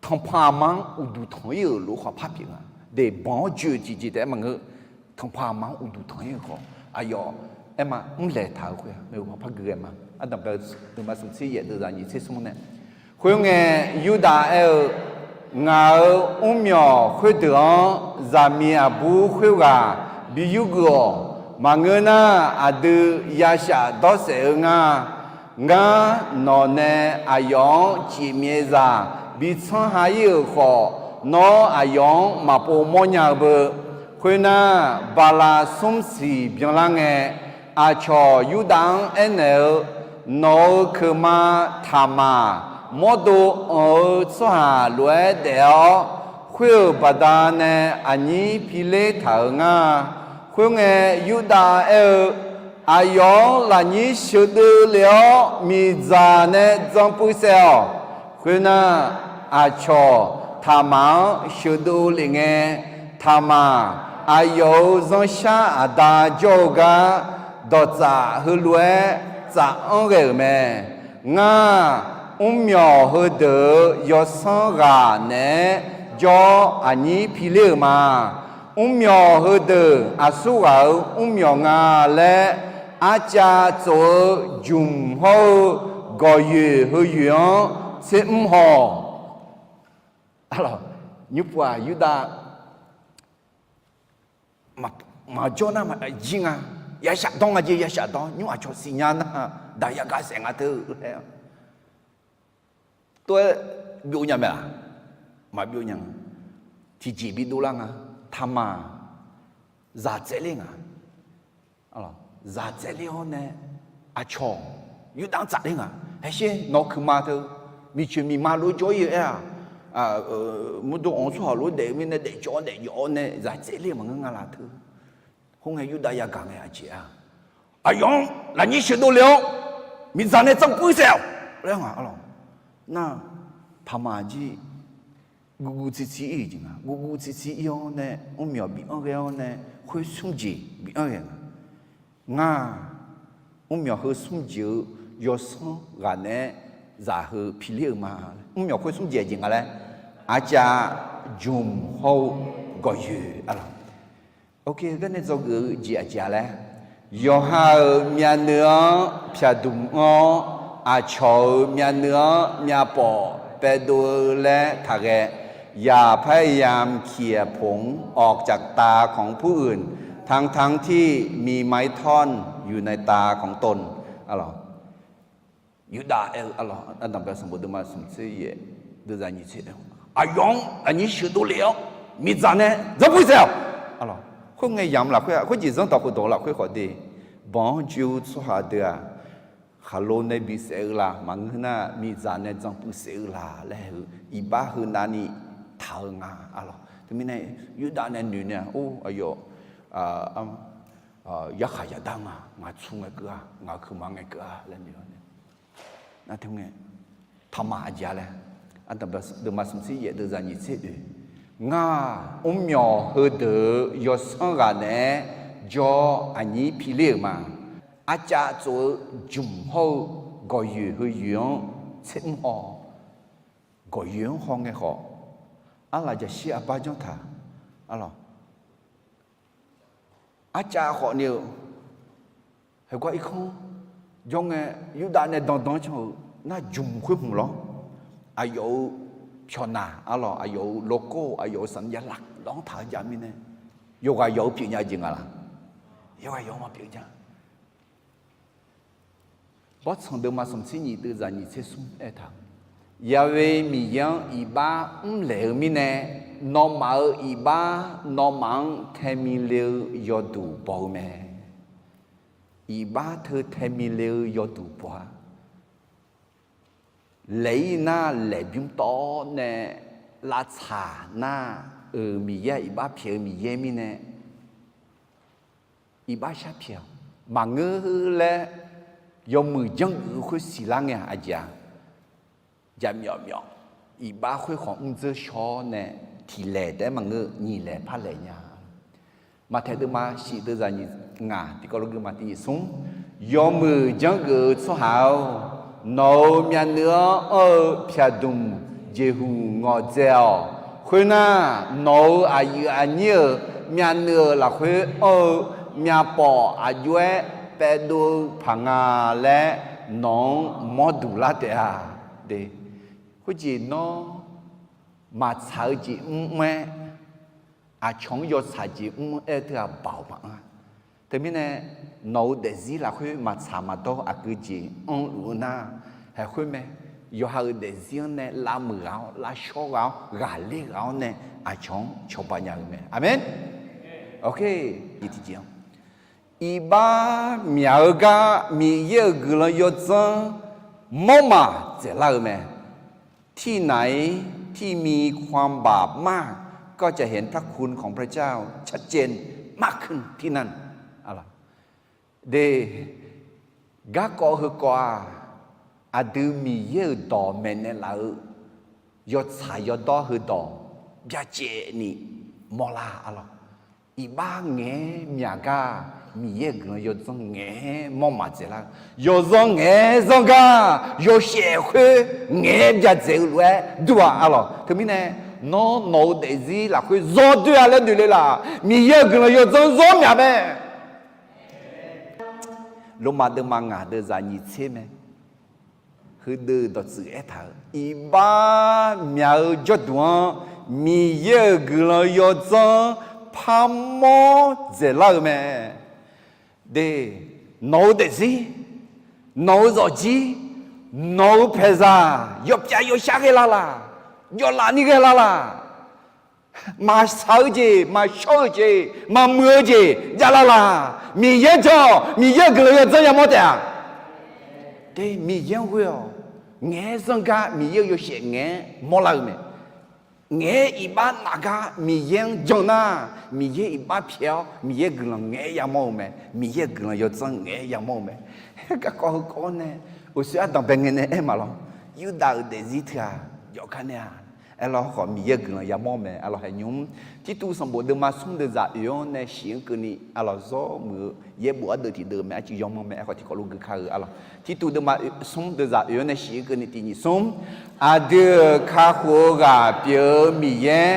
tanqpanq aqma-anr uqduq tanq-ir-euq lof-aer khawf par pyeuf nga. Deqbanq-anr joe-eu tiqjeq taef-aer maqngeur. Tanqpanq aqma-anr uqduq tanq-ir-euq khawf, aqyawf aerma mrlaeq taq-eu khoer-aq maeqhu paw par gui ghae ma. Ardanqbae-eu deuvma smq tser yaef deuvzaq nyiq tser smr nae, khoerngae, Yurdav aer-eu, Ngaq-euq mrmyawq khoerdeuq-anr zaqmiq aqbur khoerghaq bi yurgeuf-awq. Maqngeur nar, aqdui yashaf dawrsaef-eu nga. Ngar nawq nae aqyawf-anr cifmyaevzaq bi tsanr ha-ir-euq khawf, nawr aqyawf-anr maqpov mawrnya-eu beu. Khoernar, bala smr siq byanlar ngae, aqcawq Yurdav-anr aernaeq-eu, Nawq-euq keuqma taqmaq mawrdo anq-eu tsawrhaq lof-aer daef-awr, khoer-euq baqdanae aqnyir piler taq-euq ngar. Khoerngae, Yurdav aer-eu, Aqyawf-anr lafnyir sheuqdeuv lef-awr, miqdzaq nae dzan puiv saef-awq. Khoernar, aqcawq taqmaq-anr sheuqdeuv lef ngae, taqmaq aqyawf-euq zanrshar aqda jawr-eu gar dawqtsaf heulof-aer tsaf-anr ghae-euq mae. Ngar, mrmyawq heudeuq-euq yawsanr ghaq naeq-aer jawr-awr aqnyir piler-euq ma. Mrmyawq heudeuq aqsurghaq-euq mrmyawq nga laer, arcav tsof-eu jmq hawr-eu gawqyoeq heu yoeq-anr tser mr haw-awq. Nymrpov-aq Yurdav maqjawr nar jir nga. Yashaf dawr nga jeq, yashaf dawr nymr aqcawq siqnya nar, daq yaga saef nga teu laer. tov-aer byov nya mae-aq, maqbyov nya. Tiqjeq bidov lar nga. Taqmaq zaq tsaevler nga. Zaq tsaevler-awr nae aqcawq Yurdav-anr tsafler nga. Haesher nawq-eu kuiqma teu miqcoeq miqma lof-aer jawr-ir-eu aer-aq, murdo anq-eu tsawrhaq lof-aer daef-eu mirnae daefcawv-awr daefjawv-awr nae zaq tsaevler maqngeur nga laf teu. Khoerngae Yurdav yagaq ngae aqjeq-aq, aqyawf-anr lafnyir sheuqdov le-awr miqdzaq nae dzanpuir saef-awq laer nga arlawq. Nar, taqmaq jir guvguv tsirtsir ir-euq jeq nga. Guvguv tsirtsir ir-awr nae mrmyawq bianr ghae-awr nae khoer smr jeq bianr ghae nga. Ngar, mrmyawq heu smr jeq-eu yawsanr ghaq naeq-aer zaq heu piler-eu ma. Mrmyawq khoer smr jeq aqjeq nga laer, arcav, jmq hawr-eu gawqyoeq arlawq. Oke, heugar nae dzawgeuf-eu jeq aqjeq-a laer, yawqha-euq myavnuiv-anr pyaqdmq anr-awr, aqcawq-euq myavnuiv-anr myavpawf paevdov-eu laer taqghae. อย่าพยายามเขี่ยผงออกจากตาของผู้อื่น ทั้งๆที่มีไม้ท่อนอยู่ในตาของตน Yurdav aer-eu arlawq, Ardanqbae sanqbof deuvma smq tser yaef deuvzaq nyiq tser, aqyawf-anr aqnyir sheuqdov le-awr miqdzaq nae dzanpuir saef-awq. Khoerngae yamq lafkhoer-aq, khoerjeq zanrdawq khofdawq lafkhoer khawf de, banq-anr joe-eu tsawrhaq deuq-aq, khaqlo nae bisaef-eu la maqngeur nar, miqdzaq nae dzanpuir saef-eu la laer-eu iqbax heu navni taq-eu nga arlawq. Teumirnae Yurdav nae noeq nae-aq, or, aqyawf yarkhaq yaqdar nga, ngaq tsu ngae keuv-a, ngaq-euq kuiqma ngae keuv-a laer noeq-awr nae, nar teu ngae, taqmaq aqjeq-a laer, Ardanqbae deuvma smq tser yaef deuvzaq nyiq tser oe, ngar, mrmyawq heudeuq-euq yawsanr ghaq naeq-aer jawr-awr aqnyir piler-euq ma. Arcav tsof-eu jmq hawr-eu gawqyoeq heu yoeq-anr tser mr haw. Gawqyoeq-anr haw ngae khawf, arlaf jaqshir arbar janr taq, arlawq. Arcav khawf ni-eu, heugar irkanr jawr ngae, Yurdav nae dandan can-euq nar jmq khoer hmq lawr, aqyawf-euq pyawqnaq arlawq, aqyawf-euq โลโก้, aqyawf-euq สัญลักษณ์ lanr taq-eu jav mirnae, yawqghaq yawq-eu pyeuf nya jeq nga laq? Yawqghaq yawq-eu maqpyeuf nya. Bawrtsanq deuvma smq tser nyiq deuvzaq nyiq tser smr aertaq, Ya'we Miqyaer-anr iqbax mrlaeq-eu mirnae, nawmaf-euq iqbax nawmaf-anr tae mile-eu yawduq baw-eu mae. Iqbax teu tae mile-eu yawduq baw-a. Laeq-ir nar laeqbymr tawv-awr nae lavtsaq nar-euq Miqyaer-aq iqbax pyaeq-eu Miqyaer mirnae, iqbax shar pyaeq-awq. Maqngeur laer yawmuiq janrgeuf-eu khoer siqlar ngae-aq aqjeq-a. Jaqmyawf myawf, iqbax khoer khawf mrdzeur shaw-awr nae, tiq laeq taef-aer maqngeur, nyiq laeq par laeq nya. Maqtaeq deuvma shif deuvzaq nyiq ngaq tiqkawv lof geufma tiq nyiq smr, yawmuiq janrgeuf-eu tsawrhaq-or, nawq-euq myavnuiv-anr anr-eu pyaqdmq jeqhuq ngawqdzae-awq. Khoernar, nawq-euq aqyuif aqnyir-euq myavnuiv-euq lafkhoer anr-eu myavpawf aqjox-aer paevdov-eu paq nga laer nawq-anr mawr duq lar taef-a. De, khoerjeq nawr maqtsaq-eu jeq mr mr-aer, aqcawq-anr yawtsaq jeq mr mr-aer teu-aq baoq maqanr-a. Teumirnae nawq-euq daefzir lafkhoer maqtsaq maqdawr aqgeu jeq anrluf-eu nar, haeq khoer mae. Yawqha-euq daefzir-anr nae lavmuiq ghaq-awr, lavshawr ghaq-awr, ghaqler ghaq-awr nae aqcawq-anr cawba nya-eu mae. Aqmeq. Oke, tiqjeq-anr, iqbax myaq-eu gar Miqyaer-euq guiqlanq yawdzanr mawrmaf dzaeqlar-eu mae. ที่ไหนที่มีความบาปมาก ก็จะเห็นพระคุณของพระเจ้าชัดเจนมากขึ้นที่นั่น De, garkawv heukawv-aq, aqdui Miqyaer-euq dawq maeqnaeq laf-eu yawtsaq yawdawr heudawq byacaevni mawrlar arlawq. Iqbax ngaeq-aer myaq gar Miqyaer-euq guiqlanq yawdzanr ngaeq-aer mawrmaf dzaeqlar-eu, yawzanr ngaeq-aer zanr gar yawshaef khoer ngaeq-aer byacaev-eu lof-aer dur-aq arlawq. Teumirnae nawr nawq-eu daefzir lafkhoer zawr doer-a laer noeq le laf? Miqyaer-euq guiqlanq yawdzanr zawr myaq mae. Lormav deuvma ngaq deuvzaq nyiq tser mae. Heudeuq dawqtsuif aertaq-euq, iqbax myaq-eu jawrduq-anr Miqyaer-euq guiqlanq yawdzanr parmawr dzaeqlar-eu mae. De, nawq-eu daefzir, nawq-eu zawqjir, Nawq-euq paeqzaq yawpyav yawshar ghae lar laq? Jawvlaf ni ghae lar laq? Maqsaq-eu jeq, maqshawr-eu jeq, maqmuiq-eu jeq jav lar laq? Miqyaer jawr-awq. Miqyaer-euq guiqlanq yawdzanr yamawr taef-a. Te Miqyaer-anr ghoe-awq. Ngaeq-aer zanr gar Miqyaer-euq yawshaef ngaeq-aer mawrlar-eu mae. Ngaeq-aer iqbax naf gar Miqyaer-anr jan nar, Miqyaer iqbax pyaeq-awr Miqyaer guiqlanq ngaeq-aer yamawr-eu mae. Miqyaer-euq guiqlanq yawdzanr ngaeq-aer yamawr-eu mae. Garkawv heukawv-awr nae, uqshoe ardanqbae ngae nae aer maqlawr. Yurdav-euq daefzir teu-aq jawfkar nae-a. Aerlawr khawf Miqyaer-euq guiqlanq yamawr mae. Arlawq haeqnymr, Tirtuv sanqbof deuvma smr deuvzaq oeq-anr nae shif-anr keuvni arlawq zawr muiq-eu yaerbof ardeuv tiqdeuv mae. Arcuiv yawmanr mae. Aerkhawf tiqkawv lof gui kar-eu arlawq. Tirtuv deuvma smr deuvzaq oeq-anr nae shif-anr keuvni tiq nyiq smr. Aqdui-euq kakhof-eu ghaq pyeuf-eu Miqyaer,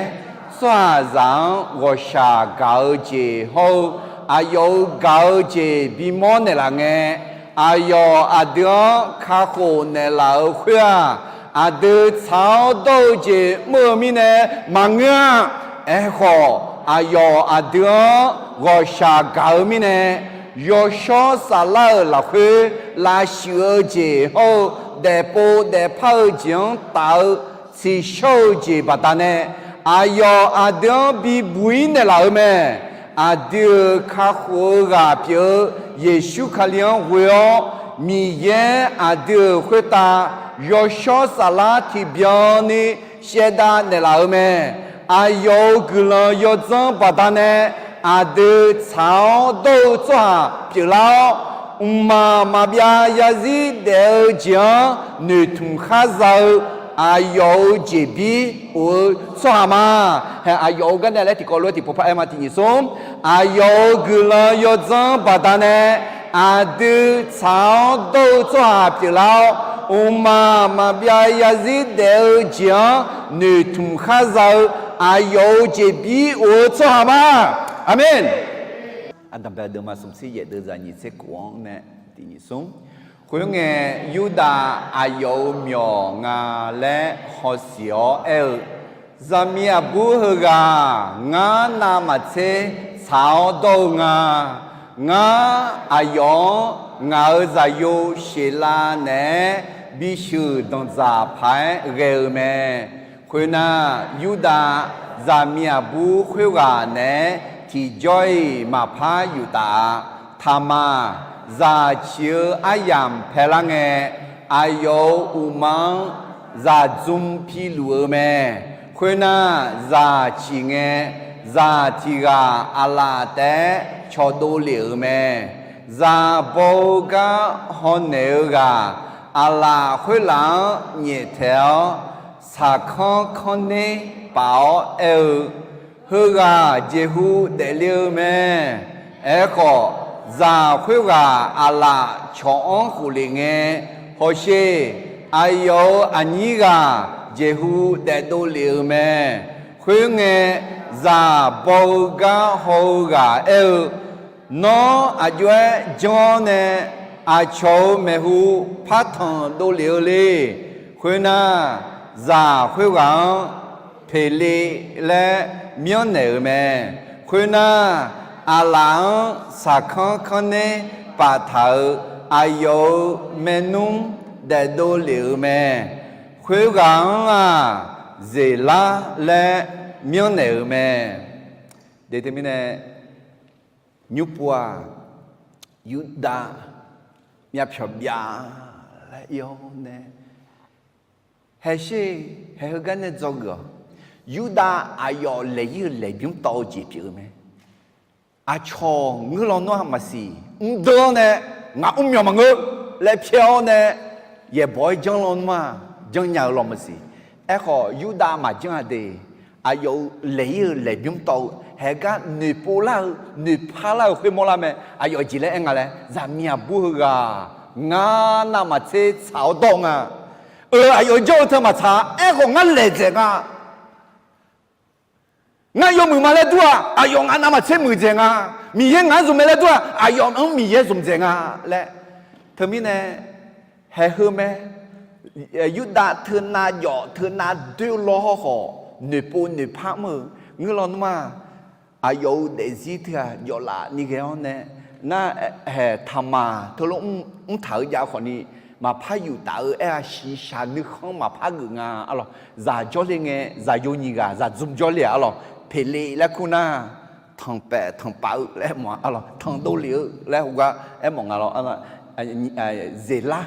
tsawrhaqzaq-anr ghawqshaq gaq-eu jeq hawr-eu, aqyawf-euq gaq-eu jeq bimawr naeqlaf ngae, aqyawf aqdui-anr kakhof naeqlaf-euq khoer-aq, aqdui tsaq-awr dawr-eu jeq mr-eu mirnae maqngeur-a. Aerkhawf, aqyawf aqdui-anr ghawqshaq gaq-eu mirnae, yawshawr saflar-euq lafkhoer lavshuif-eu jeq hawr-eu, daefpov daefpar-eu jeq-anr taf-eu tsiqshawr-eu jeq baqdanae, aqyawf aqdui-anr bibuq-ir naeqlaf-eu mae. Aqdui-euq kakhof-eu ghaq pyeuf-eu Yeqsur Kali-anr ghoe-awr, Miqyaer aqdui-euq khoertav yawshawr saflar tiqbyan ni shaevdav naeqlaf-eu mae. Aqyawf-euq guiqlanq yawdzanr baqdanae, aqdui tsaq-awr dawr-eu tsawrhaq pyeuflar-awr, mqmaq maqbyav zarzir daef-eu jeq-anr noeqtmq khar za-eu aqyawf-euq jeqbir of-eu tsawrhaq ma. Hae, aqyawf-euq garnae laer tiqkawv lof-aer tiqpov par aer ma. Tiq nyiq smr, aqyawf-euq guiqlanq yawdzanr baqdanae, aqdui tsaq-awr dawr-eu tsawrhaq pyeuflar-awr, mqmaq maqbyav zarzir daef-eu jeq-anr noeqtmq khar za-eu aqyawf-euq jeqbir of-eu tsawrhaq ma. Aqmeq. Ardanqbae deuvma smq tser yaef deuvzaq nyiq tser kof-anr nae tiq nyiq smr. Khoerngae, Yurdav aqyawf-euq myawq nga laer hawsiq-awr aer-eu, Zaqmiq aqbur heughaq ngar navmaqtser tsaq-awr dawr-eu nga. Ngar aqyawf-anr ngaq-euq zaqyo Sheqlav naeq-aer bisheuq danqdzaq paq-aer ghae-eu mae. Khoernar, Yurdav zaqmiq aqbur khoerghaq naeq-aer tiqjawr-iq maqpar yuftaf-a. Taqmaq zaq ciq-eu aryamq paelar ngae, aqyawf-euq uqma-anr zaqdzm piluf-eu mae. Khoernar, zaq ciq ngae, zaq tiq ghaq aqlaf taef-aer cawqdov lef-euq mae. Zaq baw-eu gar hawnaeq-eu ghaq aqlaf khoerlaf-anr nyaeftaeq-awr, saqkanr kanr ner paf-awr aer-eu, Heughaq jeqhu daefle-eu mae. Aerkhawf, zaq khoerghaq aqlaf cawq-anr khoflef ngae, hawsher, aqyawf-euq aqnyir ghaq jeqhu daefdov lef-eu mae. Khoerngae, zaq baw-eu gar haw-eu ghaq aer-eu, Nawr aqjox-aer janr-awr nae aqcawq-euq maeqhu par tanq dovlef-eu le. Khoernar, zaq khoerghaq-anr Peqle laer myanrnaeq-euq mae. Khoernar, aqlaf-anr saqkanr kanr ner paftaq-euq aqyawf-euq maernmr daefdov lef-euq mae. Khoerghaq-anr-aq, Zeqlar laer myanrnaeq-euq mae. Teumirnae, nymrpov-aq, Yurdav myavpyawq byav laer ir-awr nae, haesher, haeheu gar nae dzawgeuf-awq. Yurdav aqyawf laeq-ir-eu laeqbymr tawv-eu jeq pyeuf-eu mae. Aqcawq ngeur lawnmr-aq maqsiq, mrdeuv-awr nae, ngaq mrmyawq maqngeur laer pyaer-awr nae, yaeqbawq-aer janr lawnmr-aq, janrnya-eu lawq maqsiq. Aerkhawf, Yurdav maqjanr-a de. Aqyawf-euq laeq-ir-eu laeqbymr tawv-eu haegar noeqpov lar-eu, noeqpar lar-eu khoermawr lar mae. Aqyawf jeq laer aer nga laer, zaqmiq aqbur heughaq ngar navmaqtser tsaq-awr dawr-eu nga. Eu, aqyawf jawr-eu teu maqtsaq-a. Aerkhawf, ngar laeq dzaeq nga. Ngar yawmuiq ma laer dur-aq, aqyawf ngaq navmaqtser muiqdzaeq nga. Miqyaer ngaq-anr zmq mae laer dur-aq, aqyawf-anr Miqyaer zmqdzaeq nga laer. Teumirnae, haeheu mae. Yurdav teunav jawf teunav doer-eu lawr hawrkhawf, noeqpov noeqpar mr-eu ngeur lawnmr-aq, aqyawf-euq daefzir teu-aq jawflaf ni ghae-awr nae, nar, haeq taqmaq teulof mr taq-eu jav khawfni, maqpar yuf taf-eu aer-a, shiqshaq nuikhanr maqpar geuf nga arlawq. Zaq jawrle ngae, zaqyo nyiq ghaq zaqdzmr jawrle-aq arlawq, Peqlev laer kur nar, tanqpaef tanqpav-eu laer aermawf-a arlawq, tanqdov lef-eu laer heugar aermawf nga lawr. Zeqlar,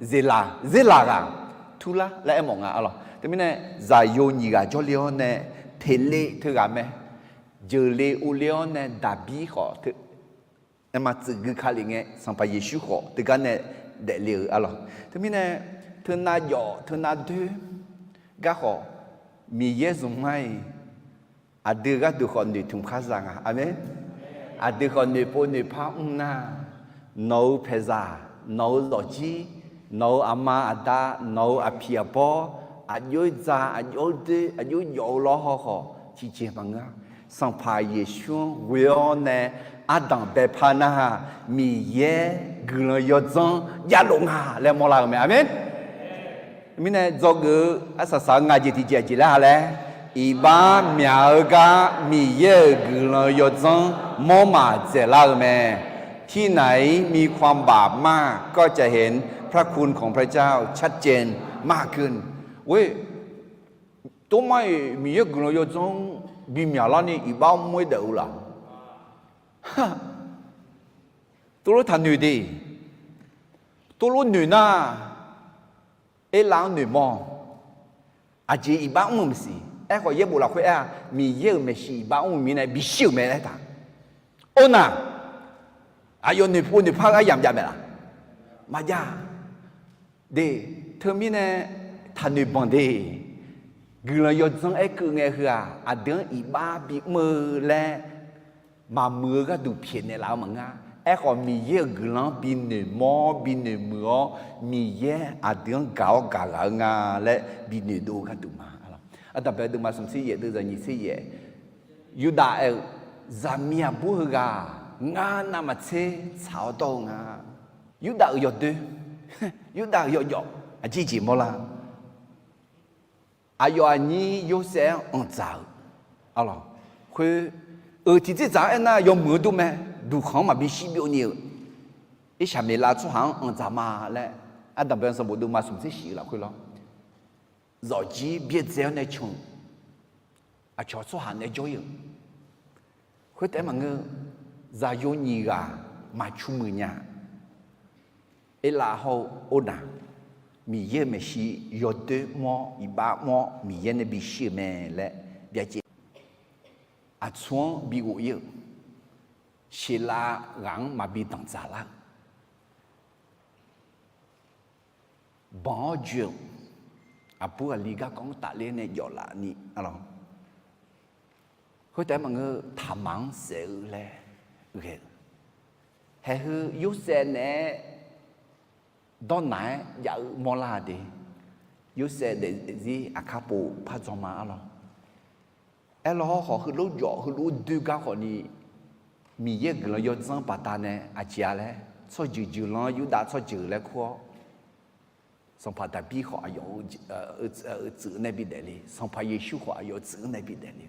Zeqlaq, Zerlaq ghaq, Turlar laer aermawf nga arlawq. Teumirnae zaqyo nyiq ghaq jawrle-awr nae, Peqlev teughaq mae, jeuqle ovle-awr nae Daqbir khawf teu, aerma tsuif gui ka lef ngae, Sanqpaq Yeqsur khawf teugar nae daefle-euq arlawq. Teumirnae teunav jawf teunav doer gar khawf, Miqyaer zmq ma-iq, aqdui gharduq khawf noeqtmq khar za nga. Aqmeq. Aqdui khawf noeqpov noeqpar mr nar, nawq-euq paeqzaq, nawq-euq zawqjir, nawq-euq aqma aqda, nawq-euq aqpiq aqbawr, aqjox-aer dza, aqjox-aer doer, aqjox-aer jawf-eu lawr haw khawf tiqjeq maqngeur-a. Sanqpaq Yeqsur-anr ghoe-awr nae ardanq baepar nar, Miqyaer guiqlanq yawdzanr javlof nga laer mawrlar-euq mae. Aqmeq. Mirnae dzawgeuf-eu arsaq saq-eu ngaq jeq tiqjeq aqjeq laer ha laer, iqbax myaq-eu gar Miqyaer-euq guiqlanq yawdzanr mawr maq dzaeqlar-eu mae. ที่ไหนมีความบาปมาก ก็จะเห็นพระคุณของพระเจ้าชัดเจนมากขึ้น Ghoe, tormar-iq Miqyaer guiqlanq yawdzanr bimyaq larni iqbax mr-aer daef-eu laf. Tov lof taqnoeq de. Tov lof noeq nar, Erlav-anr noeqmawr. Aqjeq iqbax mr-euq maqsiq. Aerkhawf yaerbof lafkhoer aer-a, Miqyaer-euq maeqshi iqbax mr-eu mirnae bishir-euq mae laer taq. Or nar, aqyawf noeqpov noeqpar-eu aryamq jav mae laf? Maqjav. De, teumirnae taqnoeq banq de. Guiqlanq yawdzanr aerkeuv ngae heu-aq, aqdui-anr iqbax bimr-eu laer maqmuiq-eu gharduq pyaeqnaeq laf-eu maqngeur-a. Aerkhawf Miqyaer-euq guiqlanq-anr binoeq mawr binoeq muiq-awr, Miqyaer aqdui-anr gaq-awr gaq ghaq-eu nga laer binoeq dov-eu gharduq ma. Ardanqbae deuvma smq tser yaef deuvzaq nyiq tser yaef, Yurdav aer-eu, zaqmiq aqbur heughaq ngar navmaqtser tsaq-awr dawr-eu nga. Yurdav-euq yawdoer, Yurdav-euq yawjawf aqjeq jeq mawrlar. Aqyawf aqnyir Yorsaev-anr anqdzaq-euq, arlawq, khoer, euq tiqdzerdzaq-anr aernar yawmuiq-eu dur mae. Duqkhanq-anr maqbi shir byovni-euq, Irsaqmeqlav tsawrhaq-anr anqdzaq ma laer, Ardanqbae sanqbof deuvma smq tser shif-eu lafkhoer lawr, zawqjir byaerdzae-awr nae can-eu, aqcawq tsawrhaq nae jawr-ir-euq, khoertaef-aer maqngeur, zaqyo nyiq ghaq maqcu muiq nya. Erlav hawr-eu or nar, Miqyaer-euq maeqshi yawdoer mawr iqbax mawr Miqyaer nae bishir-euq mae laer byacaev, aqtsu-anr bighof-ir-euq, sheuqlav ghaq-anr maqbi danqdzaq lar-eu, banq-awr joe-euq, aqbur aqli garkawv-anr tafler nae jawf laf ni, arlawq, khoertaef-aer maqngeur, Taqmaq-anr saef-eu laer ghae-eu, haeq heu Yorsaev naeq-aer dawrnaq-aer jav-eu mawrlar-a de. Yorsaev daefzir aqkar pov par dzaw ma, arlawq. Aerlawr hawrkhawf heulof jawf heulof doer gar khawfni, Miqyaer guiqlanq yawdzanr baqdanae aqjeq-a laer, tsawrjeuq jeuqlanr Yurdav tsawrjeuq laer kur-awr, sanqpaq Daqbir khawf aqyawf-euq tsuif-anr nae bidaef le, Sanqpaq Yeqsur khawf aqyawf-euq tsuif-anr nae bidaef le.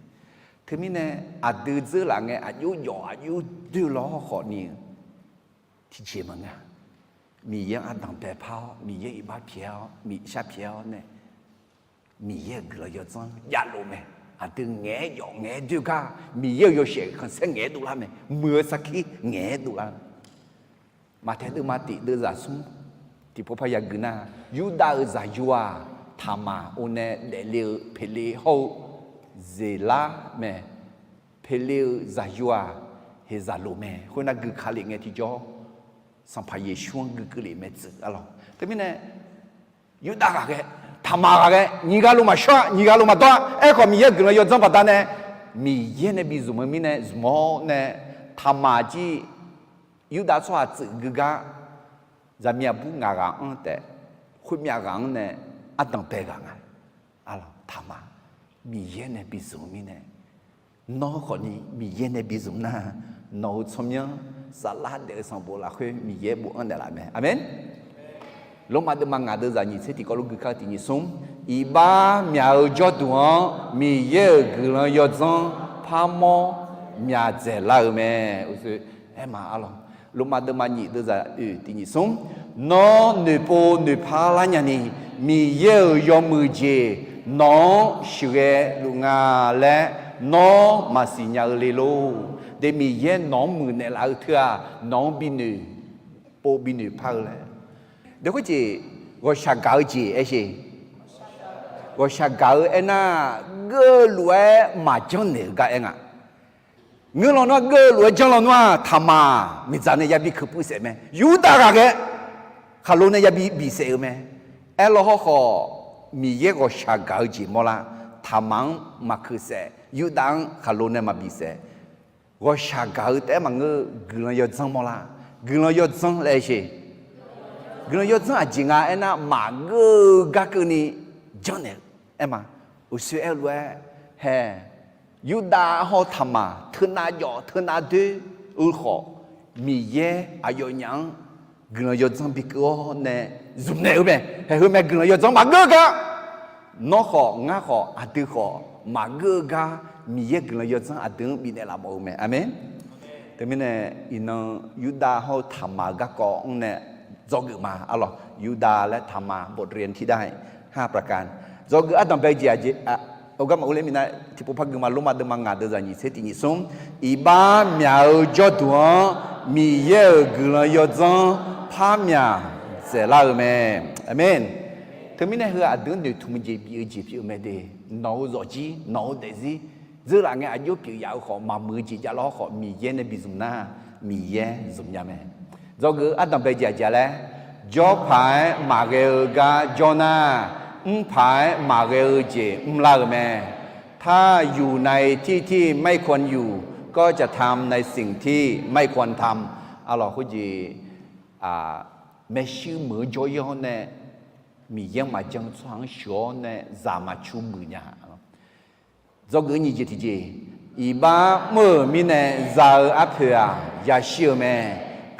Teumirnae aqdui dzeur laf ngae aqjox jawf aqjox doer lawr hawrkhawfni-eu tiqjeq maqngeur-a. Miqyaer-anr ardanq baepar-awr, Miqyaer iqbax pyaeq-awr, Miqyaer shar pyaeq-awr nae, Miqyaer-euq guiqlanq yawdzanr javlof mae. Aqdui ngaeq-aer jawf ngaeq-aer doer gar, Miqyaer-euq yawshaef khanqsaer ngaeq-aer dovlar mae. Muiq-eu sarkir ngaeq-aer dovlar mae. Maqtaeq deuvma tiq deuvzaq smr, tiqpov parya gui nar, Yurdav-euq zaqyo-aq, Taqmaq or nae daefle-eu Peqlev hawr-eu Zeqlar mae. Peqlev-euq zaqyo-aq, Heqzaqloq mae. Khoernar gui ka lef ngae tiqjawr, Sanqpaq Yeqsur-anr gui keuv lef mae tsuif, arlawq. Teumirnae Yurdav ghaq ghae, Taqmaq ghaq ghae, nyiq ghaq lo maqshawr-a, nyiq ghaq lo maqdawr-a. Aerkhawf Miqyaer guiqlanq yawdzanr baqdanae, Miqyaer nae bizmq-eu mirnae zmq-awr nae, Taqmaq jir Yurdav tsawrhaq tsuif gui gar, zaqmiq aqbur ngaq ghaq-anr taef, khoermyav ghaq-anr nae ardanq bae ghaq nga. Arlawq, Taqmaq, Miqyaer nae bizmq-eu mirnae, nawr khawfni Miqyaer nae bizmq nar, nawq-euq tsawrmyanr saflar daef-eu sanqbof lafkhoer Miqyaer bofanr naeqlaf mae. Aqmeq. Lormav deuvma ngaq deuvzaq nyiq tser tiqkawv lof gui kar-eu tiq nyiq smr, iqbax myaq-eu jawrduq-anr Miqyaer-euq guiqlanq yawdzanr parmawr myaq dzaeqlar-euq mae. Uqshoe aerma arlawq. Lormav deuvma nyiq deuvzaq oeq tiq nyiq smr. Nawr noeqpov noeqpar lar nyani, Miqyaer-euq yawmuiq jeq nawq-anr sheuqghae luf nga laer nawr maqsiq nya-eu le lor. De Miqyaer nawq-anr muiqnaeq laf-eu teu-aq, nawq-anr binoeq pov binoeq par-eu laer. Deuq khoerjeq ghawqshaq gaq-eu jeq aer sheq. Ghawqshaq gaq-eu aernar, geuv lof-aer maqjanr naeq-euq gar aer nga. Ngeur lawnmr-aq, geuv lof-aer janr lawnmr-aq, taqmaq miqdzaq nae yabi keuq puiv saef mae. Yurdav ghaqghae khaqlo nae yabi bif saef-eu mae. Aerlaw hawrkhawf, Miqyaer ghawqshaq gaq-eu jeq mawrlar. Taqmaq-anr maqkeuq saef, Yurdav-anr khaqlo nae maqbif saef. Ghawqshaq gaq-eu taef-aer maqngeur, guiqlanq yawdzanr mawrlar. Guiqlanq yawdzanr laer aer sheq. Guiqlanq yawdzanr aqjeq nga aernar, maqgeur-eu gar keuvni janrnaeq-eu aer ma. Uqshoe aer-eu lof-aer hae, Yurdav hawr-eu taqmaq teunav jawf teunav doer-eu khawf, Miqyaer aqyawfnyaf-anr guiqlanq yawdzanr bikeuv-awr nae zmqnaeq-eu mae. Haeq heu mae, guiqlanq yawdzanr maqgeur-eu gar. Nawr khawf, ngar khawf, aqdui khawf, maqgeur-eu gar Miqyaer guiqlanq yawdzanr aqdui-anr bifnaeq laf mawf-eu mae. Aqmeq. Teumirnae, iqnan Yurdav hawr-eu taqmaq-euq garkawv-anr nae dzawgeuf ma. Arlawq, Yurdav laer taqmaq บทเรียนที่ได้ห้าประการ. Dzawgeuf ardanqbae jeq aqjeq, heugar maqur ler minav tiqpov par gui ma. Lormav deuvma ngaq deuvzaq nyiq tser tiq nyiq smr. Iqbax myaq-eu jawrduq-anr Miqyaer-euq guiqlanq yawdzanr par myaq dzaeqlar-eu mae. Aqmeq. Teumirnae heu aqdui-anr noeqtmq jeq bif-eu jeq pyeuf-eu mae de. Nawq-eu zawqjir, nawq-eu daefzir dzeurlaf ngae aqjox pyeuf yaf-eu khawf, maqmuiq-eu jeq javlar hawrkhawf, Miqyaer nae bizmq nar, Miqyaer zmqnya mae. Dzawgeuf ardanqbae jeq aqjeq laer, jawrpaq-aer maqghae-eu gar jawr nar, mrpaq-aer maqghae-eu jeq mrlar-euq mae. ถ้าอยู่ในที่ที่ไม่ควรอยู่ ก็จะทำในสิ่งที่ไม่ควรทำ. Arlawq, khoerjeq maershuir meuq-eu jawr-ir-awr nae, Miqyaer-anr maqjan-eu tsawrhaq-anr sheuq-awr nae zaq maqcu muiq nya. Dzawgeuf nyiq jeq tiqjeq, iqbax mr-euq mirnae za-eu arpoeq-aq yashir-eu mae.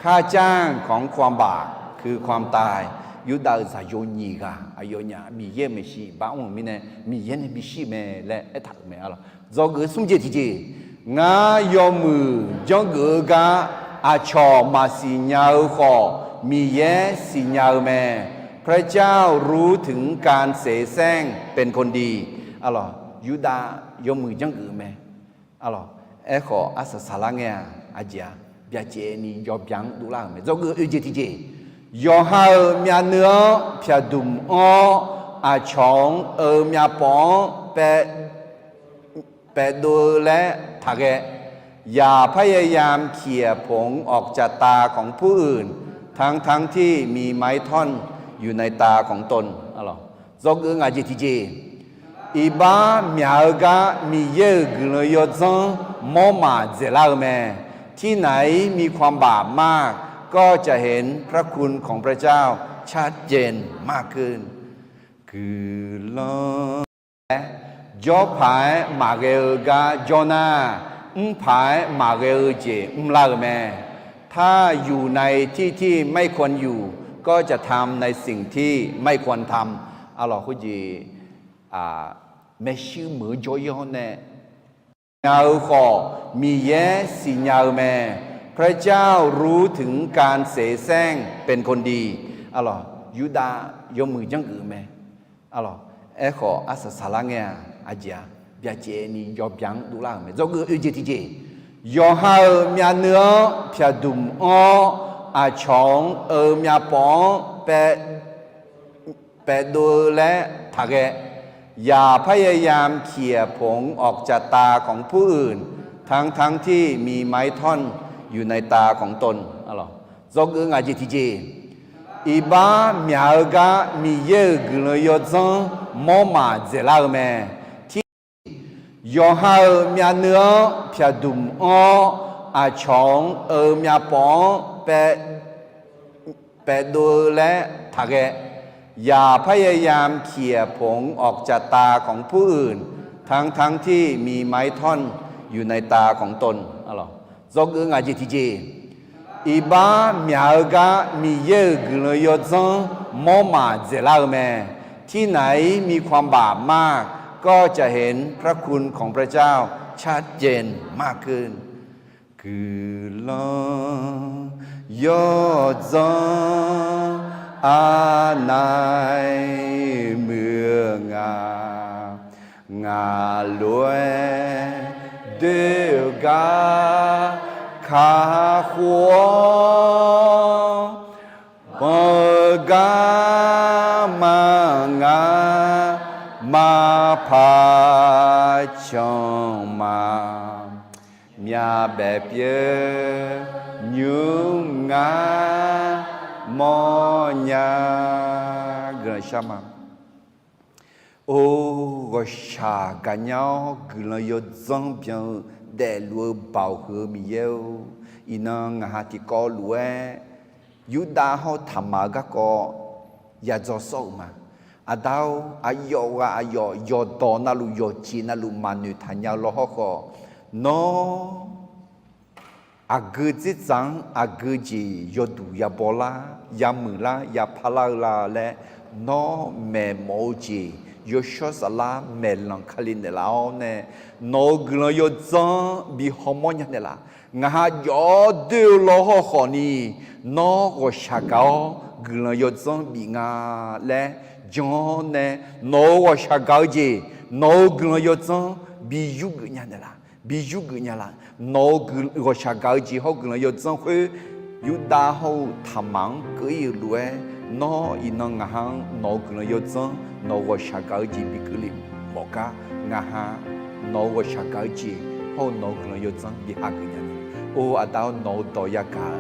ค่าจ้างของความบาปคือความตาย. Yurdav-euq zaqyo nyiq ghaq aqyawfnyaf Miqyaer-euq maeqshi iqbax mr-euq mirnae Miqyaer nae bishir mae laer aertaq-euq mae. Arlawq, dzawgeuf smr jeq tiqjeq, ngar yawmuiq janrgeuf-eu gar aqcawq maqsiq nya-eu khawf, Miqyaer siqnya-eu mae. พระเจ้ารู้ถึงการเสแสร้งเป็นคนดี. Arlawq, Yurdav yawmuiq janrgeuf-eu mae. Arlawq, aerkhawf arsaq saqlar ngae-aq, aqjeq-aq, byacaevni yawbya-anr dovlar-euq mae. Dzawgeuf oeq jeq tiqjeq, yawqha-euq myavnuiv-anr pyaqdmq-awr, aqcawq-anr eu myavpawf-anr paef paefdov-eu laer taqghae. อย่าพยายามเขี่ยผงออกจากตาของผู้อื่น ทั้งๆที่มีไม้ท่อนอยู่ในตาของตน. Arlawq, dzawgeuf ngaq jeq tiqjeq, iqbax myaq-eu gar Miqyaer-euq guiqlanq yawdzanr mawrmaf dzaeqlar-eu mae. ที่ไหนมีความบาปมาก ก็จะเห็นพระคุณของพระเจ้าชัดเจนมากขึ้น. Guiqlanq laer, jawrpaq-aer maqghae-eu gar jawr nar, mrpaq-aer maqghae-eu jeq mrlar-euq mae. ถ้าอยู่ในที่ที่ไม่ควรอยู่ ก็จะทำในสิ่งที่ไม่ควรทำ. Arlawq, khoerjeq maershuir meuq-eu jawr-ir-awr nae nya-eu khawf, Miqyaer siqnya-eu mae. พระเจ้ารู้ถึงการเสแสร้งเป็นคนดี. Arlawq, Yurdav yawmuiq janrgeuf-eu mae. Arlawq, aerkhawf arsaq saqlar ngae-aq, aqjeq-aq, byacaevni yawbya-anr dovlar-euq mae. Dzawgeuf oeq jeq tiqjeq, yawqha-euq myavnuiv-anr pyaqdmq-awr, aqcawq-anr eu myavpawf-anr paef paefdov-eu laer taqghae. อย่าพยายามเขี่ยผงออกจากตาของผู้อื่น ทั้งๆที่มีไม้ท่อนอยู่ในตาของตน. Arlawq, dzawgeuf ngaq jeq tiqjeq, iqbax myaq-eu gar Miqyaer-euq guiqlanq yawdzanr mawrmaf dzaeqlar-eu mae. Tir yawqha-euq myavnuiv-anr pyaqdmq-awr, aqcawq-anr eu myavpawf-anr paef paefdov-eu laer taqghae. อย่าพยายามเขี่ยผงออกจากตาของผู้อื่น ทั้งๆที่มีไม้ท่อนอยู่ในตาของตน. Dzawgeuf ngaq jeq tiqjeq, iqbax myaq-eu gar Miqyaer-euq guiqlanq yawdzanr mawrmaf dzaeqlar-eu mae. ที่ไหนมีความบาปมาก ก็จะเห็นพระคุณของพระเจ้าชัดเจนมากขึ้น. Guiqlanq yawdzanr arnav-aer muiq-eu nga. Ngaq lof-aer doer-eu gar kakhof-awr, banq-eu garma ngar maqpaq canq ma. Myavbaef pyeuf nymr ngar mawrnya. Guiqlanq shar ma. Or, ghawqshaq gaqnya-awr guiqlanq yawdzanr byan-eu daefluf-eu baoq huiq-eu Miqyaer-or, iqnan ngaq ha tiqkawv lof-aer Yurdav hawr-eu Taqmaq-eu garkawv yadzaw sawr-euq ma. Aqda-or, aqyawf ghaq aqyawf yawqdawq navluf yawqjeq navluf maqnoeq taqnya-eu lawr hawrkhawf, nawr aqgeu dzerdzaq-anr aqgeu jeq yawduq yabaw lar, yamuiq lar, yapar lar-eu la laer, nawr maeqmawf-eu jeq yawshawr saflar maeqlanq Kali naeqlaf-awr nae, nawq-euq guiqlanq yawdzanr bi hawmawr nya naeqlaf. Ngaq ha jawr doer-eu lawr hawrkhawf ni, nawr ghawqshaq gaq-awr guiqlanq yawdzanr bif nga laer jan-awr nae, nawq-euq ghawqshaq gaq-eu jeq, nawq-euq guiqlanq yawdzanr bi yurgeuf nya naeqlaf. Bi yurgeuf nya laf. Nawq-euq ghawqshaq gaq-eu jeq hawr-eu guiqlanq yawdzanr khoer, Yurdav hawr-eu Taqmaq-anr keuv-ir-euq lof-aer, nawr iqnan ngaq ha-anr nawq-euq guiqlanq yawdzanr, nawq-euq ghawqshaq gaq-eu jeq bi keuvle mawf gar, ngaq ha nawq-euq ghawqshaq gaq-eu jeq hawr-eu nawq-euq guiqlanq yawdzanr bi hageuf nya naeq. Or, Aqda-or, nawq-euq dawq yagaq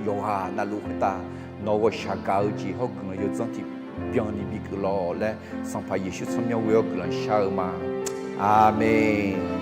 yawqghaq navluf khoertav nawq-euq ghawqshaq gaq-eu jeq hawr-eu guiqlanq yawdzanr tiqbyan ni bi keuvle lawq laer, Sanqpaq Yeqsur tsawrmyanr ghoe-awr guiqlanq shar-eu ma. Aqmeq.